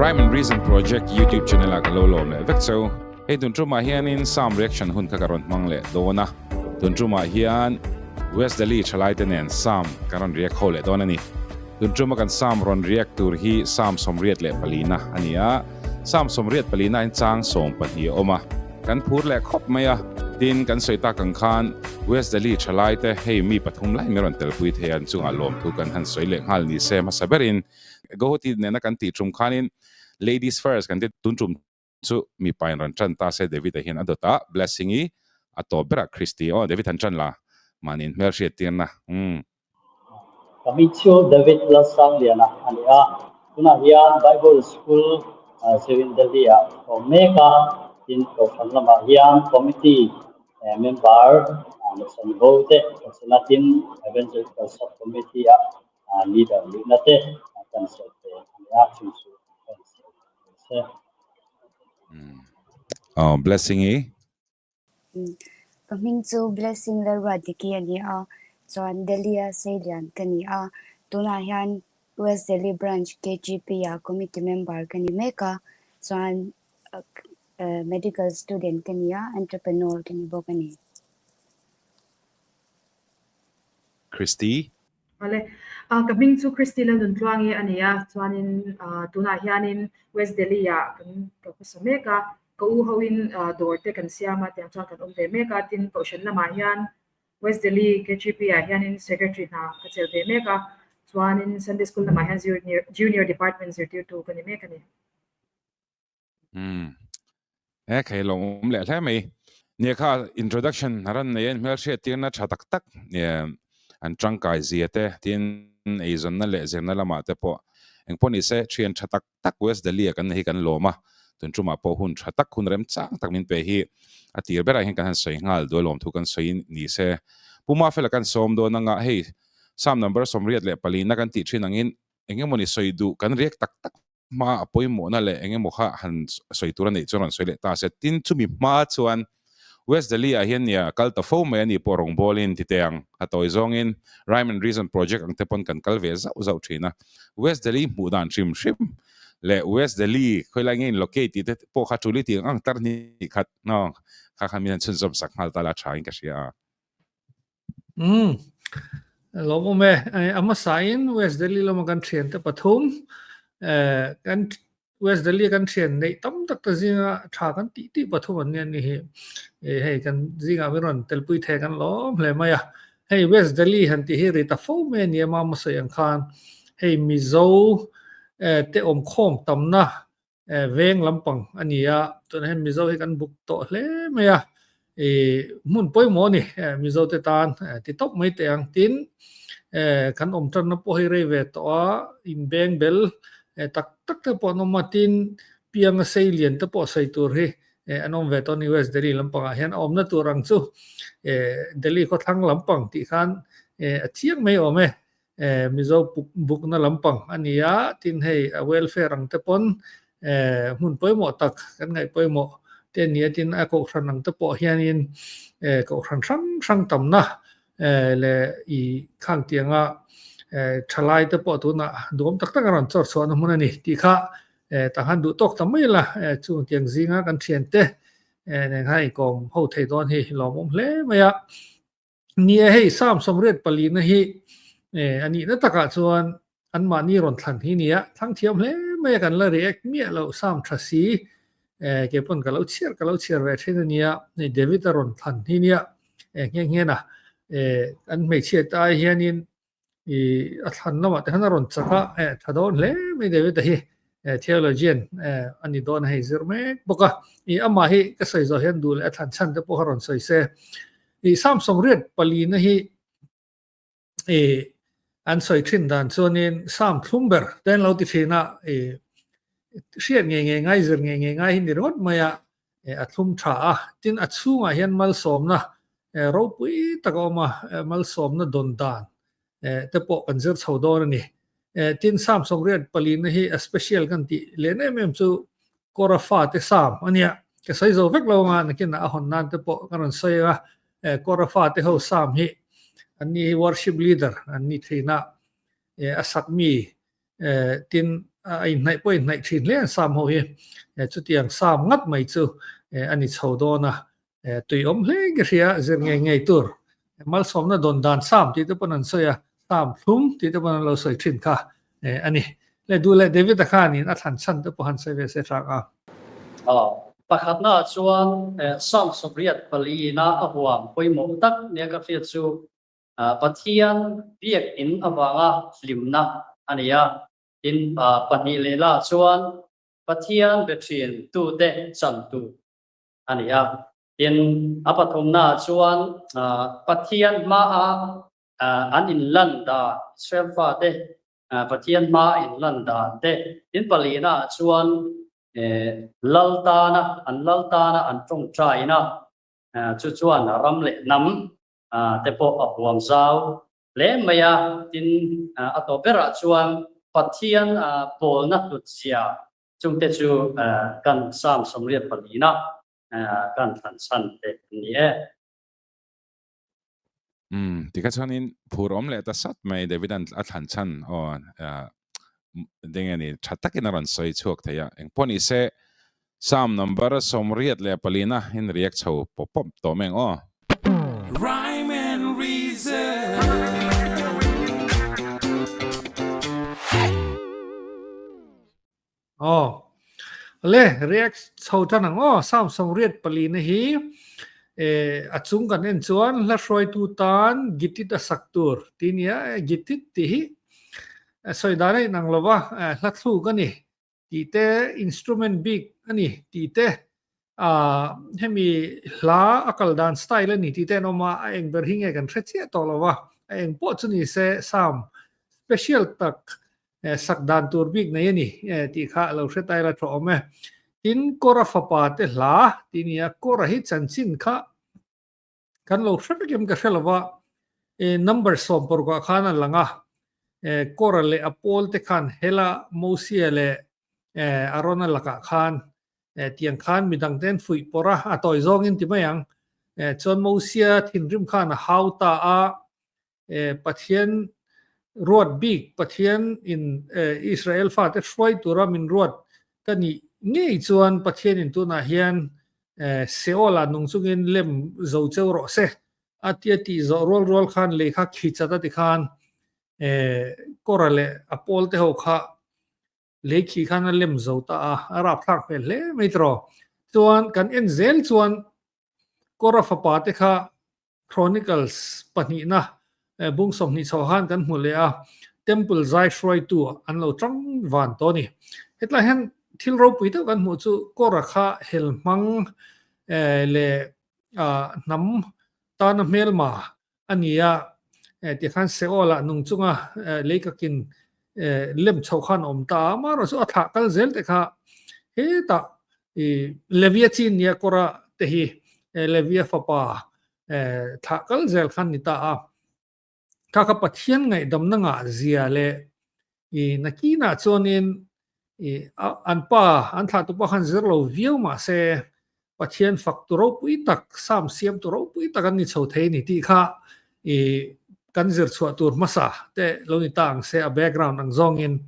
Rhyme and Reason Project YouTube channel ah ka lo lawm leh vek cheu. Hei tun tumah hianin Psalm reaction hun kha ka rawn hmang leh dawn a. Tun tumah hian West Delhi thalaite nen Psalm ka rawn react ho leh dawn a ni. Tun tuma kan Psalm rawn react tur hi Psalm 84 na a ni a. Psalm 84 in chang 12 a awm a. Kan phur leh khawp mai a. Tin, kan sawi tak ang khan West Delhi thalaite hei mi pathum lai min rawn telpui thei a, an chungah lawmthu kan han sawi leh nghal ni se hmasa berin Guwahati nena kan tih tum khanin Ladies first kan ti tun tum chu mipa in rawn tan ta se David a hian a dawt a blessing i a tawp berah Christy aw David han tan la mahni in hmelhriat tirna umm. Ka hming chu David Lalsangliana a ni a, tunah hian Bible School Zirin Delhi ah ka awm mek a, tin Kohhran lamah hian Committee member Lehsan Bo te ka chhun a, tin Evangelical Sub Committee ah leader nihna te kan sawi ve a ni a, chung chu kan sawi ve se. Oh, blessing i. Ka hming chu Blessing Lalruatdiki a ni a, chuan Delhi-a Seilian ka ni a, tunah hian West Delhi Branch KGP-a committee member ka ni mek a, chuan medical student ka ni a, entrepreneur ka ni bawk a ni. Christy. Awle, ka hming chu Christy Lalnuntluangi a ni a, chuanin tunah hianin West Delhi-ah kan ka khawsa mek a, Ka u hoin dawr te kan siam a, tiang chuan kan awm ve mek a, tin Kohhran lamah hian West Delhi KGP ah hianin Secretary hna ka chelh ve mek a, chuanin Sunday School lamah hian Junior Department zirtirtu ka ni mek a ni. Umm. E khai lo awm leh hle mai. Nia kha introduction a ran nei a, hmelhriat tirna tha tak tak an tangkai zia te, tin eizawnna leh zirna lamah te pawh engpawh ni se thian tha tak tak West Delhi a kan nei hi kan lawm a, tun tumah pawh hun tha tak, hun remchang tak min pe hi a tir berah hian kan han sawi nghal duh alawm thu kan sawi ni se. Pu Mafela kan sawm dawn anga hei Psalm number 84 na kan tih thin angin engemawni sawi duh kan riak tak tak hma a pawimawhna leh engemaw kha han sawi tur a neih chuan rawn sawi leh ta se. Tin, chumi hma chuan West Delhi ah hian nia kal ta fo mai a ni pawh rawngbawlin ti teh ang. A tawi zawngin Rhyme and Reason Project ang te pawn kan kal ve zauh zauh thin a. West Delhi hmuh dan hrim hrim leh West Delhi khawilai nge in locate tih te pawh kha tuli tih ang ang tar hnih khat no kha khan min han chhunzawm sak nghal ta la tha in ka hria a. Umm. Lawm awm e. A hmasain West Delhi lama kan thiante pathum kan West Delhi kan thian neih tam tak ta zinga tha kan tih tih pathum an nia ni hi. Hei kan zingah min rawn telpui thei kan lawm hle mai a. Hei West Delhi han tih hi ri ta fo mai a ni a mama sawi ang khan hei Mizo te awmkhawm tamna veng lampang a ni a. Tunah hian Mizo hi kan buk tawh hle mai a. Hmun pawimawh a ni Mizo te tan ti tawp mai teh ang. Tin, kan awm tanna pawh hi rei ve tawh a, inbeng bel tak tak te pawh an awm a. Tin, pianga sei lian te pawh sawi tur hi an awm ve tawh a ni West Delhi lampangah hian a awmna tur ang chu Delhi khawthlang lampang tih khan a chiang mai awm e. Mizo bukna lampang a ni a, tin hei a welfare ang te pawn hmun pawimawh tak kan ngaih pawimawh te a ni a, tin a kohhran ang te pawh hianin kohhran hrang hrang tamna leh i khang tianga thalai te pawh tunah duhawm tak tak a rawn chawr chhuahna hmun a ni tih kha tah khan duh tawk ta mai la, chung tiang zinga kan thiante nen khan inkawm ho thei dawn hi lawmawm hle mai a. Nia hei Psalm 84 na hi a nihna takah chuan anmahni rawn thlan hi nia, thlang thiam hle mai a kan la react miah loh Psalm tha si kei pawn ka lo chhiar ka lo chhiar ve thin a nia, hei David a rawn thlan hi nia nghe nghe na an hmeichhia te ai hianin i a thlan lamah te khan a rawn chak a, tha dawn hle mai David a hi theologian a ni dawn a hei zir mek bawk a, i amah hi ka sawi zawh hian duh leh a thlan chhan te pawh kha rawn sawi se. I Psalm 84 na hi i an sawi thin dan chuanin Psalm thlum ber te an lo ti thin a, i hriat ngei ngei ngai zir ngei ngei ngai hi ni ringawt mai a, a thlum tha a, tin a chhungah hian malsawmna ropui tak a awm a, malsawmna dawn dan te pawh kan zir chho dawn a ni. Tin Psalm 84 na hi a special kan tih leh em em chu Kora fate Psalm a nia. Ka sawi zo vek lo anga nakinah a hawn nan te pawh ka rawn sawi anga Kora fate ho Psalm hi an ni hi worship leader an ni thin a, a sak mi tin. a inhnaih pawh a inhnaih thin hle an Sam ho hi. Chutiang Sam ngat mai chu a ni chho dawn a, tui awm hle ka hria zir ngei ngei tur. Malsawmna dawn dan Sam tih te pawn an sawi a, Sam thlum tih te pawn an lo sawi thin kha a ni. Le duh leh David-a khanin a thlan chhan te pawh han sawi ve se hrang a. Pakhatnaah chuan Sam 84 a a huam pawimawh tak nia ka hriat chu Pathian biakinn avanga hlimna a ni a. Tin, pahnih lehlah chuan Pathian be thin tute chan tur a ni a. Tin, a pathumnaah chuan Pathian hmaa an inlan dan, Israel fate Pathian hmaa inlan dan te, tin palinaah chuan Lal tana, an Lal tana an tawngtaina chu chuan ram leh hnam te pawh a huam zau hle mai a. Tin, a tawp berah chuan Pathian pawlna hlutzia Chungte chu kan Psalm 84 na kan thlan chhan te an ni e. Umm, tikha chuanin phur awm leh ta sat mai David-a'n a thlan chhan aw deng a ni, tha takin a rawn sawi chhuak thei a. Engpawh ni se, Psalm number 84 na in react chho pawp pawp tawh mai ang aw. Rhyme and reason. Aw. Le, react chho tan ang aw. Psalm 84 na hi eh a chung kan en chuan hla hruaitu tan gitit a sak tur ti nia gitit tih hi sawi dan a inang lova hla thluk a ni tih te instrument bik a ni tih te ah hemi hla a kal dan style a ni tih te an awm a, a eng ber hi nge kan hre chiah tawh lova a eng pawh chu ni se Psalm special tak sak dan tur bik nei a ni tih kha a lo hre ta ila thaw awm e. Tin, Kora fapa te hla tih nia, Kora hi chanchin kha kan lo hre vek em ka hre lova, number 16 ah khan a lang a, Kora leh a pawl te khan hela Mosia leh Arona lakah khan tiang khan midang ten fuih pawrh a, a tawi zawngin ti mai ang. Chuan Mosia thinrim khan a hau ta a, Pathian ruat bik, Pathian in Israel fate hruai tura min ruat ka nih ngei chuan Pathian in tunah hian Seol ah nung chungin lem zo cheu rawh se a tia tih zawh rual rual khan lei kha khi chat a ti khan Kora leh a pawl te ho kha lei khi khan a lem zo ta a, a rapthlak hmel hle mai tiraw. Chuan kan en zel chuan Kora fapa te kha Chronicles pahnihna bung 20 chho han kan hmu leh a, Temple zai hruaitu an lo tang van tawh a ni. Hetlai hian thil ropui deuh kan hmuh chu Kora kha hel hmang leh hnam tana hmelma a ni a, tikhan Seol-ah nung chunga leikakin lem chho khan a awm ta a, amaherawhchu a thlah kal zel te kha hetah Levia chin nia Kora te hi Levia fapa thlah kal zel khan ni ta a, kha kha Pathian ngaihdamna ngah zia leh nakinah chuanin an pa an thlah tupa khan zir lo viau mahse Pathian fak tu ropui tak, Psalm siam tu ropui tak an ni chho thei a ni tih kha i kan zir chhuah tur hmasa te lo ni ta ang se a background ang zawngin.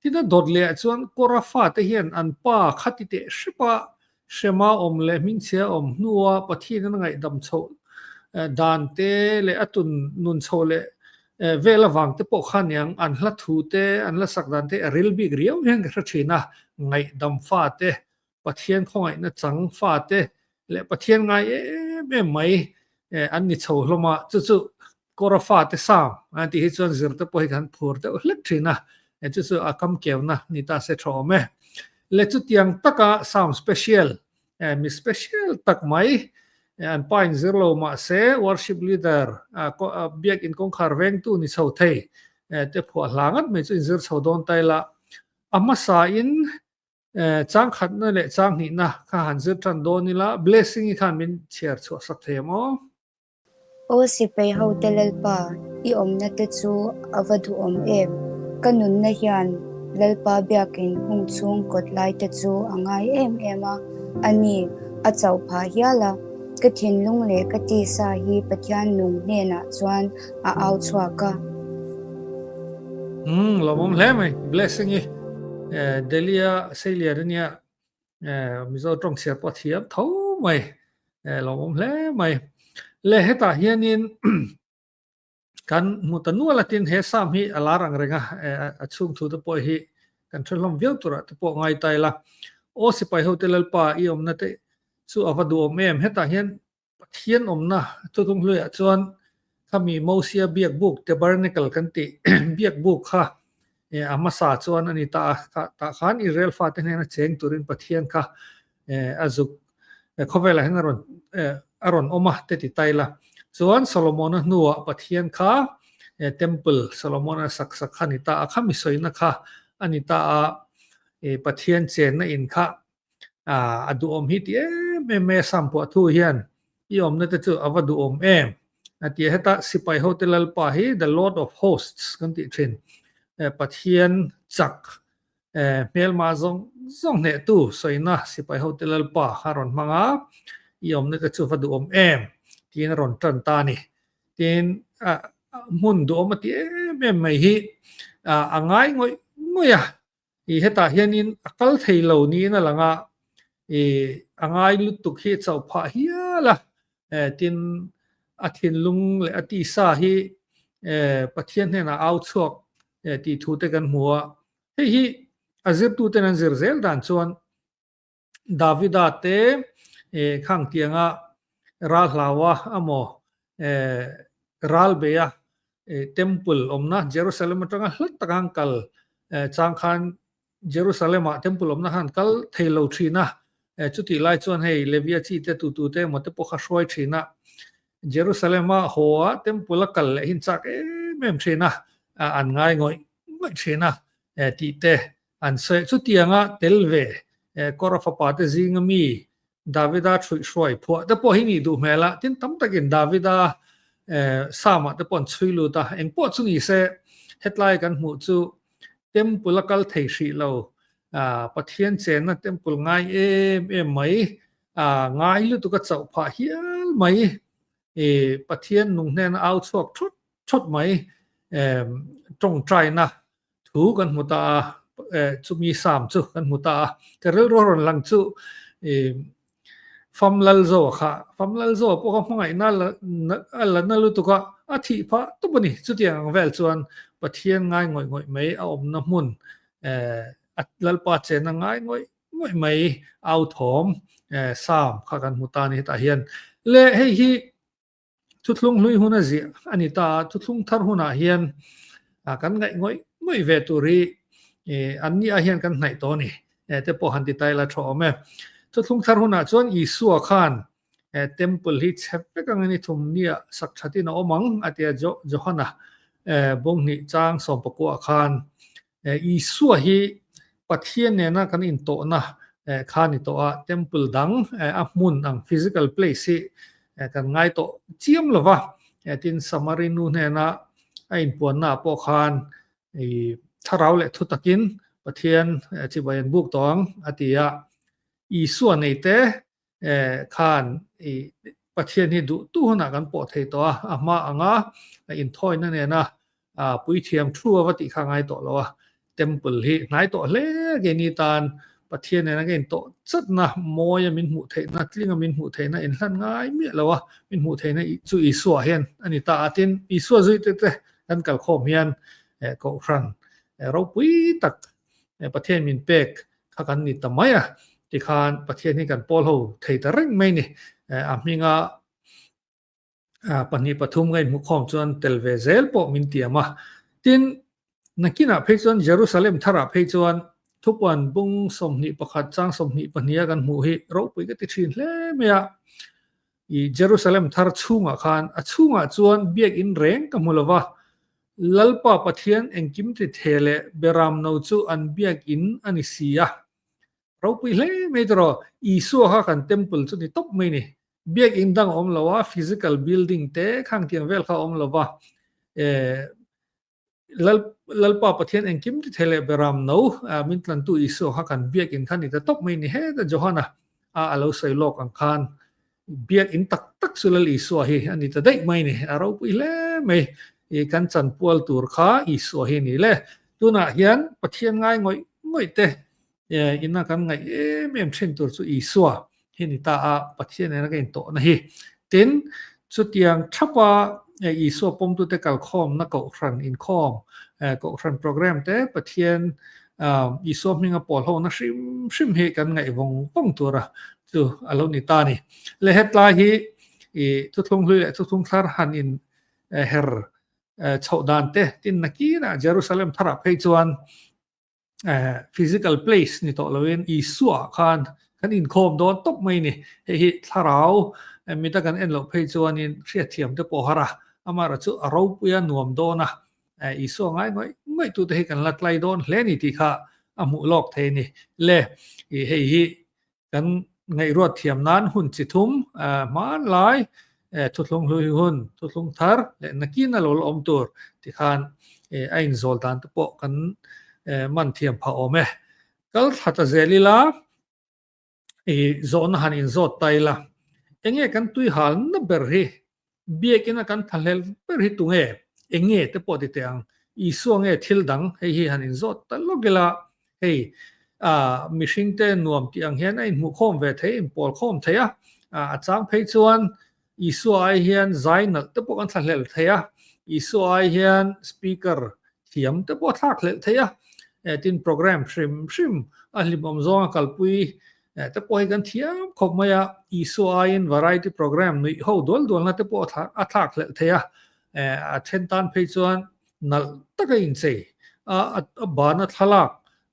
Tin a dawt leh ah chuan Kora fate hian an pa khati teh hrep a hrema awm leh hmingchhia awm hnua Pathian an ngaihdam chhoh dan te leh a tun nun chhoh leh vel avang te pawh kha niang an hla thu te an hla sak dan te a ril bik riau hian ka hre thin a, ngaihdam fate Pathian khawngaihna chang fate leh Pathian ngai em em mai an ni chho hlawm a, chu chu Kora fate Sam an tih hi chuan zirte pawh hi kan phur deuh hlek thin a, chu chu a kam keuna ni ta se tha awm e. Le chutiang taka Sam special, mi special tak mai an pa in zir lo mah se worship leader biakin kawngkhar vengtu ni chho thei te phuah hla ngat mai chu in zir chho dawn ta ila a hmasa in Chang khatna leh chang hnihna kha han zir tan dawn ila, Blessing i khan min chhiar chhuah sak thei ang aw. Aw Sipai hote Lalpa, i awmna te chu a va duhawm em? Ka nunna hian Lalpa biakin hung chhung kawt lai te chu a ngai em em a, a ni, a chauh phah hial a. Ka thinlung leh ka tisa hi Pathian nung hnenah chuan a au chhuak a. Umm, lawmawm hle mai, Blessing i. Delhi-a seilian a nia, Mizo tawng chhiar pawh a thiam tho mai, lawmawm hle mai. Le hetah hianin kan hmu ta nual a tin he Sam hi a lar ang reng a, a chhung thu te pawh hi kan hre hlawm viau turah te pawh ngai ta ila. Aw sipai hote Lalpa i awmna te chu a va duhawm em? Hetah hian Pathian awmna thuthlung hluiah chuan khami Mosia biak buk tabernacle kan tih biak buk kha a hmasa chuan a ni ta a, tah khan Israel fate hnena cheng turin Pathian kha a zuk khawvelah hian a rawn a rawn awm a te ti ta ila. Chuan Solomona hnuah Pathian kha temple Solomona sak sak kha a ni ta a, khami sawina kha a ni ta a, Pathian chenna in kha a duhawm hi ti em em mai a sam pawh thu hian i awmna te chu a va duhawm em a ti a heta sipai hote lalpa hi the lord of hosts kan tih thin Pathian chak hmelma zawng zawng hnehtu sawina sipai hote lalpa a rawn hmang a i awmna te chu va duhawm em tiin a rawn tan ta a ni tin hmun duhawm a ti em em mai hi a ngai ngawih ngawih a. I hetah hianin a kal thei lo niin a lang a, i a ngai lutuk hi a chauh phah hial a, tin a thinlung leh a tisa hi Pathian hnenah au chhuak tih thu te kan hmu a, hei hi a zirtuten an zir zel dan chuan Davida te khang tianga ral hlaua amaw ral beia temple awmna Jerusalem atanga hlat taka an kal chang khan Jerusalem ah temple awmna khan kal thei lo thin a, chutih lai chuan hei Levia chi te tutu te emaw te pawh kha hruai thin a, Jerusalem a haw a temple a kal leh hi an chak em em thin a, an ngai ngawih ngawih thin a tih te An sawi chutianga tel ve Kora fapa te zinga mi Davida chhuihhruai phuah te pawh hi nih duh hmel a, tin tam takin Davida Psalm-ah te pawh an chhui lut a, eng pawh chu ni se hetlai kan hmuh chu Temple a kal thei hrih lo, Pathian chenna Temple ngai em em mai, ngai lutuk a chauh phah hial mai, Pathian nung hnena au chhuak thut thut mai tawngtaina thu kan hmu ta a, chumi Sam chu kan hmu ta a, ka rilru a rawn lang chu Fam Lalzoa kha, Fam Lalzoa pawh kha hmangaihna a la na lutuk a, a thih phah tawp a ni. Chutiang ang vel chuan Pathian ngai ngawih ngawih mai a awmna hmun a Lalpa chenna ngai ngawih ngawih mai au thawm Sam kha kan hmu ta a ni hetah hian. Le hei hi Thuthlung hlui hun a ziah a ni ta a, thuthlung thar hunah hian kan ngaih ngawih ngawih ve tur hi an nia hian kan hnaih tawh a ni te pawh han ti ta ila tha awm e. Thuthlung thar hunah chuan Isua khan temple hi chhe vek angin i thum nia sak thatin a awm ang a ti a, Johana bunghnih chang sawmpakuah khan Isua hi Pathian nena kan intawhna kha ni tawh a, temple dang a hmun ang physical place hi kan ngai tawh chiam lo va, tin Samari nu hnena a inpuanna ah pawh khan thlarau leh thu takin Pathian chibai an buk tawh ang a ti a, Isua neite khan Pathian hi duh tu hunah kan pawh thei tawh a, a hma anga inthawina nena puithiam thu a va tih kha ngai tawh lo a, temple hi hnai tawh hle keini tan Pathian nena ka intawh chatna mawia min hmuh theihna tlinga min hmuh theihna inhlan ngai miah lo a, min hmuh theihna chu Isua hian a ni ta a, tin Isua zuite te kan kalkhawm hian Kohhran ropui tak Pathian min pek kha kan ni ta mai a, tikhan Pathian hi kan pawl ho thei ta reng mai ni. A hminga pahnih pathum ka inhmukhawm chuan tel ve zel pawh min tiam a. Tin, nakinah phei chuan Jerusalem tharah phei chuan thupuan bung 21 chang 22 a kan hmuh hi ropui ka ti thin hle mai a. I Jerusalem thar chhungah khan a chhungah chuan biakinn reng ka hmu lo va, Lalpa Pathian engkim ti the leh Beram no chu an biakinn a ni si a. Ropui hle mai tiraw, Isua kha kan temple chu ni tawp mai ni. Biakinn dang a awm lo a, physical building te khang tiang vel kha a awm lo va. Lalpa Pathian engkim ti the leh Beram no min tlantu Isua kha kan biakinn kha ni ta tawp mai ni. Heta Johana a lo sawi lawk ang khan Biakinn tak tak chu Lal Isua hi a ni ta daih mai ni, a ropui hle mai. I kan chanpual tur kha Isua hi a ni le. Tunah hian Pathian ngai ngawih ngawih te ina kan ngaih em em thin tur chu Isua hi ni ta a, Pathian nena ka intawhna hi. Tin, chutiang thapa Isua pawmtute kalkhawmna kohhran inkhawm, kohhran program te Pathian Isua hminga pawl hona hrim hrim hi kan ngaih vawng vawng tura chu a lo ni ta a ni. Le hetlai hi i thuthlung hlui leh thuthlung thlar han in her chhoh dan te tin nakinah Jerusalem tharah phei chuan physical place ni tawh loin Isua khan kan inkhawm dawn tawp mai ni. Hei hi thlarau mita kan en loh phei chuanin hriatthiam te pawh har a, amaherawh chu a ropuia nuam dawn a, Isua ngai ngawih ngawih tute hi kan la tlai dawn hle ni tih kha a hmuh lawk thei a ni. Le hei hi Kan ngaihruat thiam nan hun chi thum hmanlai thuthlung hlui hun, thuthlung thar leh nakin a lo la awm tur tikhan a inzawl dan te pawh kan man thiam phah awm e. Kal thla ta zel ila i zawhna han inzawt ta ila, enge kan tui halna ber hi Biakina kan thlahlel ber hi tunge? Enge te pawh ti teh ang. Isua nge thil dang? Hei hi han inzawt ta lawk ila, hei mihringte nuam tih ang hian a inhmuhkhawm ve thei, inpawl khawm thei a. A chang phei chuan Isua ai hian zai nalh te pawh kan thlahlel thei a, Isua ai hian speaker thiam te pawh a thlak hlelh thei a. Tin, program hrim hrim a hlimawm zawnga kalpui te pawh hi kan thiam khawp mai a, Isua aiin variety program nuih ho dual dualna te pawh a thlak hlelh thei a, a then tan phei chuan nalh taka inchei a, a bana thlalak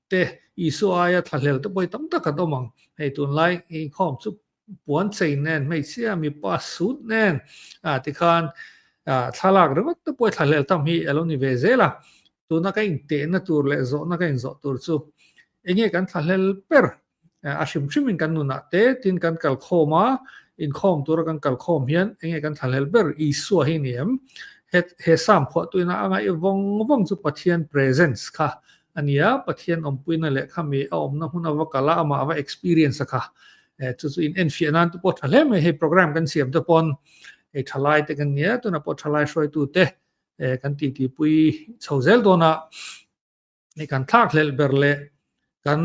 te Isua aia thlahlel te pawh hi tam tak an awm ang. Hei tunlai inkhawm chu puan chei nen hmeichhia mipa suit nen tikhan thlalak ringawt te pawh hi thlahlel tam hi a lo ni ve zel a, Tuna ka intehna tur leh zawhna ka inzawh tur chu enge kan thlahlel ber a hrim hrimin kan nunah te tin kan kalkhawm a, inkhawm tura kan kalkhawm hian enge kan thlahlel ber Isua hi ni em? He he Psalm phuahtuina a ngaih vawng vawng chu Pathian presence kha a ni a, Pathian awmpuina leh khami a awmna hmun a va kal a, amah a va experience a kha. Chu chu in enfiah nan te pawh tha hle mai, hei program kan siam te pawn hei thalai te kan nia, tunah pawh thalai hruaitu te kan titi pui chho zel dawn a, hei kan thlak hlelh ber leh kan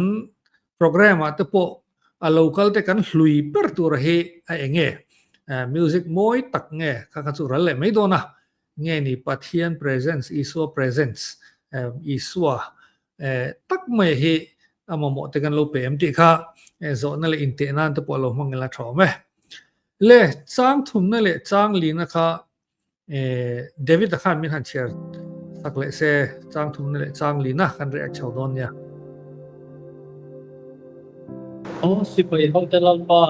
program ah te pawh a local te kan hlui ber tur hi a eng nge music mawi tak nge kha kha chu ral leh mai dawn a, nge ni Pathian presence Isua presence Isua tak mai hi a mamawh te kan lo pe em tih kha zawhna leh inteh nan te pawh a lo hmang ila tha awm e. Le chang thumna leh chang lina kha David a khan min han chhiar sak leh se chang thumna leh chang lina kan react chho dawn nia. Aw sipai hote Lalpa,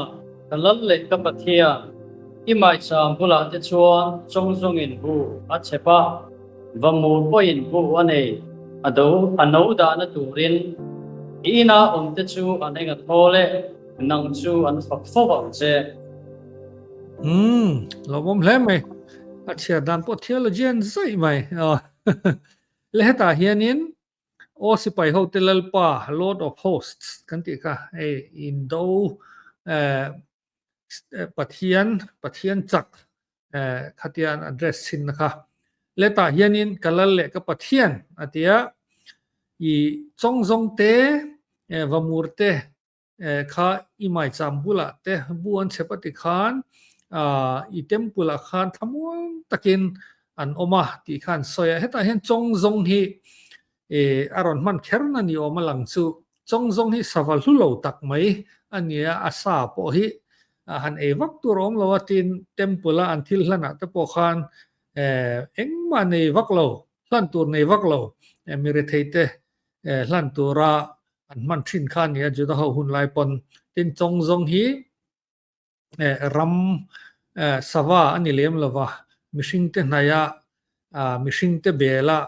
ka lal leh ka Pathian, i maicham bulah te chuan chawngzawngin bu a chep a, vamur pawhin bu a nei, a do a no dahna turin i inah awmte chu an eng a thawl e, nang chu an fak fo ang che. Umm, lawmawm hle mai. A chhiar dan pawh theologian zaih mai. Le hetah hianin Aw sipai hote Lalpa, Lord of Hosts kan tih kha, hei indo eh Pathian, Pathian chak eh khatia an address chhinna kha. Le tah hianin ka lal leh ka Pathian a tia i chawng zawng te, vamur te kha i maicham bulah te bu an chep a ti khan i temple ah khan thlamuang takin an awm a tih kha an sawi a. Hetah hian chawng zawng hi a rawn hman kher na ni awm a lang chu. Chawng zawng hi sava hlu lo tak mai a ni a, a sa pawh hi han ei vak tur a awm lo a tin temple a an thil hlanah te pawh khan engmah nei vak lo, hlan tur nei vak lo mi rethei te hlan tura an hman thin kha a ni a, Juda ho hun lai pawn tin chawng zawng hi ram sava a ni lem lo va, mihringte hnaia mihringte bela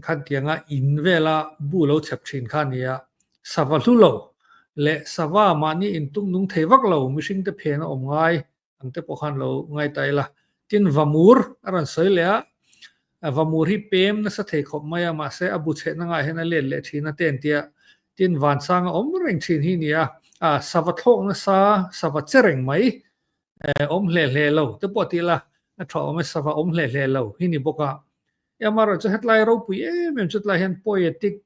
khatianga in vela bu lo chhep thin kha a ni a, sava hlu lo leh sava mahni intung nung thei vak lo mihringte phen a awm ngai ang te pawh khan lo ngai ta ila. Tin Vamur a rawn sawi leh a, Vamur hi pem nasa thei khawp mai a, mahse a bu chhehna ngaiah hian a let leh thin a te an tia. Tin Vansang a awm reng thin hi nia, a sava thlawk nasa, sava che reng mai, awm hle hle lo te pawh ti ila a tha awm e, sava awm hle hle lo hi ni bawk a. Amaherawhchu hetlai ropui em em chutlai hian poetic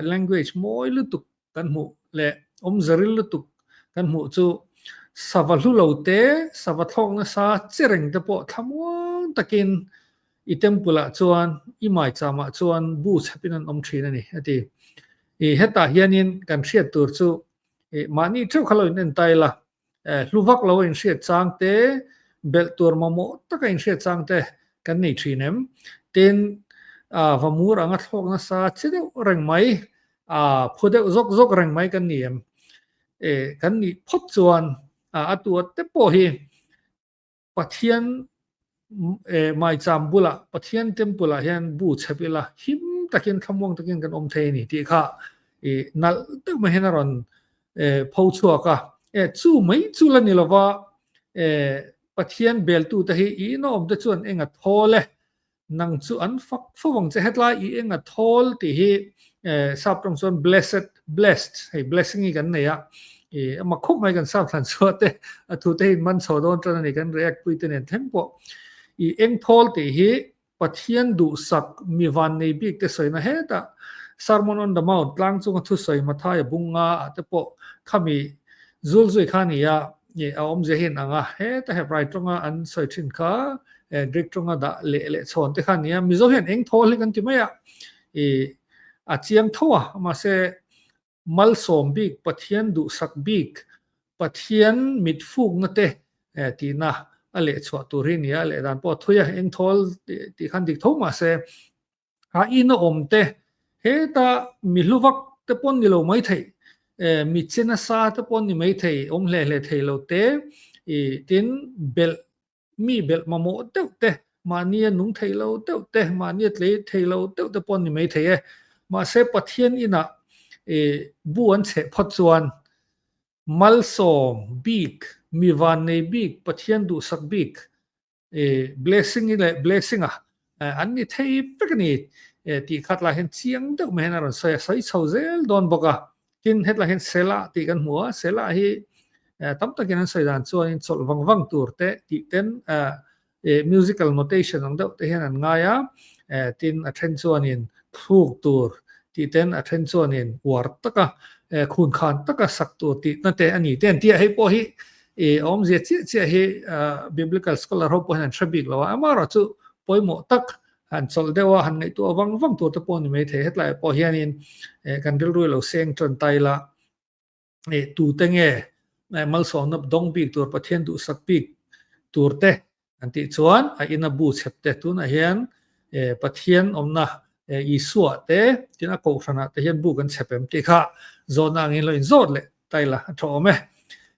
language mawi lutuk kan hmuh leh awmzaril lutuk kan hmuh chu sava hlu lo te, sava thlawk nasa chi reng te pawh thlamuang takin i temple ah chuan i maicham ah chuan bu chhepin an awm thin a ni a ti. I hetah hianin kan hriat tur chu i mahni theuh kha lo in en ta ila hlu vak lo a inhriat chang te, belh tur mamawh taka inhriat chang te kan nei thin em? Tin, vamur anga thlawk nasa chi deuh reng mai, phu deuh zawk zawk reng mai kan ni em? Kan nih phawt chuan a tu te pawh hi Pathian maicham bulah, Pathian temple ah hian bu chhep ila him takin thlamuang takin kan awm thei a ni tih kha i nalh deuh mai hian a rawn pho chhuak a. Chu mai chu la ni lova Pathian beltute hi i inawm te chuan eng a thawl e Nang chu an fak fo ang che. Hetlai i eng a thawl tih hi sap tawng chuan blessed, blessed, hei blessing hi kan nei a, i ama khup mai kan sap thlan chhuah te a thu te hi in man chho dawn tan a ni kan react pui te nen thleng pawh. I eng thawl tih hi Pathian duhsak mi van nei bik te sawina hetah Sermon on the Mount tlang chunga thusawi Mathaia bunga ah te pawh khami zul zui kha a ni a, i a awmzia hi an ang a, heta Hebrai tawnga an sawi thin kha Greek tawnga dah leh leh chhawn te kha a ni a, Mizo hian eng thawl hi kan ti mai a, i a chiang tho a, mahse malsawm bik, Pathian duhsak bik, Pathian mit fukna te tihna a leh chhuah tur hi a ni a, a leh dan pawh a thui a, eng thawl tih khan dik tho mahse A in a awm te, heta mi hlu vak te pawn ni lo mai thei, mi che nasa te pawn ni mai thei, awm hle hle thei lo te, i tin belh, mi belh mamawh deuh te, mahni a nung thei lo deuh te, mahni a tlei thei lo deuh te pawn ni mai thei e. Mahse Pathian inah i bu an chheh phawt chuan malsawm bik, mi vannei bik, Pathian duhsak bik Blessing leh blessing a an ni thei vek a ni tih khat lah hian chiang deuh mai hian a rawn sawi a, sawi chho zel dawn bawk a. Tin, hetlai hian Selah tih kan hmu a, Selah hi tam takin an sawi dan chuanin chawlh vang vang tur te tih ten musical notation ang deuh te hian an ngai a, tin a then chuanin thluk tur tih ten a then chuanin uar taka khun khan taka sak tur tihna te a ni te an ti a, hei pawh hi I awmzia chiah chiah hi Biblical scholar ho pawh hian an hre bik lo a, amaherawh chu pawimawh tak han chawlh deuh a, han ngaihtuah vang vang tur te pawh a ni maithei. Hetlaiah pawh hianin kan rilru i lo seng tan ta ila, tute nge malsawmna dawng bik tur, Pathian duhsak bik tur te an tih chuan a ina bu chhep te tunah hian Pathian awmna Isua te tin a kohhranah te hian bu kan chhep em tih kha zawhna angin lo inzawt leh ta ila a tha awm e.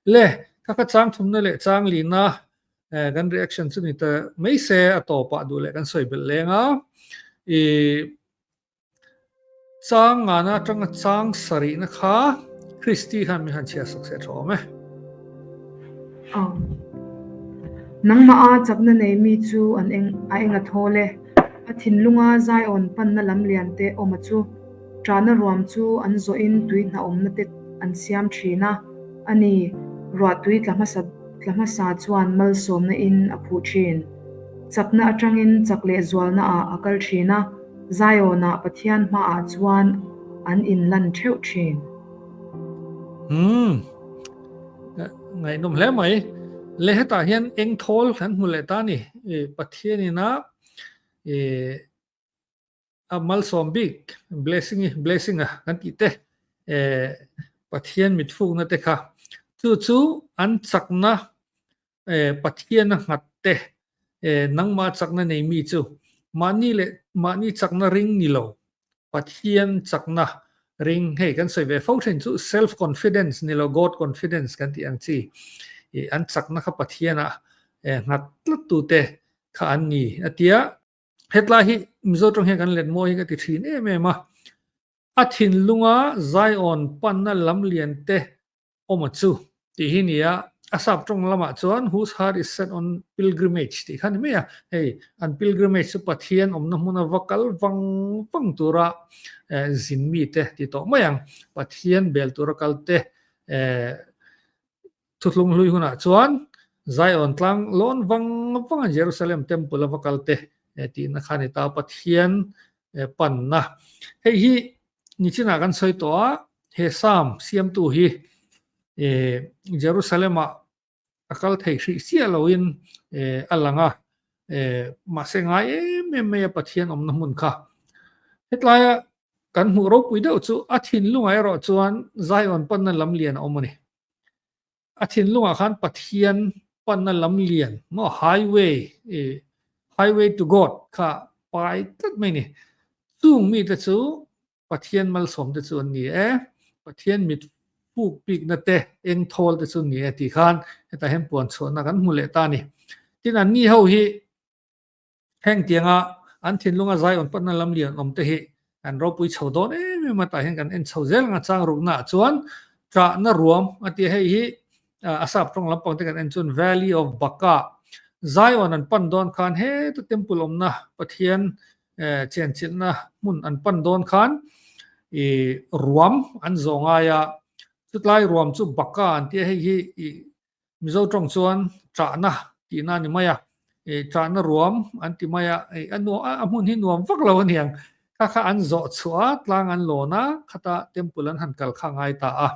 Le ka kha chang thumna leh chang lina kan reaction chu ni ta mai se a tawpah duh leh kan sawi belh leng a i Chang ngana atanga chang sarihna kha Christy khan min han chhiar sak se a tha awm e. Aw. Nangmah a chakna nei mi chu an eng a eng a thawl e. A thinlunga Zion panna lam lian te awm a chu. Ṭahna ruam chu an zawhin tui hnahawmna te an siam ṭhin a, a ni, ruah tui tla hmasa tla hmasa chuan malsawmna in a phuh ṭhin. Chakna aṭangin chak leh zualna ah a kal ṭhin a. Zion-ah Pathian hmaah chuan an inlan theuh thin. Umm. Ngaihnawm hle mai. Le hetah hian eng thawl kan hmu leh ta ni. Pathian ina i a malsawm bik blessing i blessing a kan tih te Pathian mitfukna te kha chu chu an chakna Pathian a nghat te, nangmah chakna nei mi chu mahni leh mahni chakna ring ni lo, Pathian chakna ring, hei kan sawi ve fo thin chu self confidence ni lo God confidence kan tih ang chi, an chakna kha Pathian ah nghat tlat tu te kha an ni a tia. Hetlai hi Mizo tawng hian kan let mawi hi ka ti thin em em a, a thinlunga Zion panna lam lian te awm a chu tih hi nia a sap tawng lamah chuan whose heart is set on pilgrimage tih kha ni mai a, hei an pilgrimage chu Pathian awmna hmuna va kal vang vang tura zin mite ti tawh mai ang, Pathian bel tura kal te thuthlung hlui hunah chuan Zion tlang lawn vang vanga Jerusalem temple a va kal te tihna kha a ni ta, Pathian panna. Hei hi nichinah kan sawi tawh a, he Psalm siamtu hi Jerusalem-ah a kal thei hrih chiah loin a lang a, mahse ngai em em mai a Pathian awmna hmun kha. Hetlaia kan hmuh ropui deuh chu a thinlungah erawh chuan Zion panna lam lian a awm a ni. A thinlungah khan Pathian panna lam lian maw highway, highway to God kha pai tlat mai a ni. Chung mite chu Pathian malsawm te chu an ni e, Pathian mit fuk bikna te, eng thawl te chu an ni e tih khan hetah hian puan chhuahna kan hmu leh ta a ni. Tin, an ni ho hi heng tianga an thinlunga Zion patna lam lian awm te hi an ropui chho dawn em em a, tah hian kan en chho zel ang a, chang ruknaah chuan ṭahna ruam a ti a, hei hi a sap tawng lampang te kan en chuan Valley of Baca, Zion an pan dawn khan heta temple awmna Pathian chenchilhna hmun an pan dawn khan i ruam an zawh ngai a, chutlai ruam chu Baka an ti a, hei hi i Mizo tawng chuan ṭahna tihna a ni mai a, i ṭahna ruam an ti mai a, i a nuam a hmun hi nuam vak lo a niang, kha kha an zawh chhuah a, tlang an lawn a, khata temple an han kal kha a ngai ta a.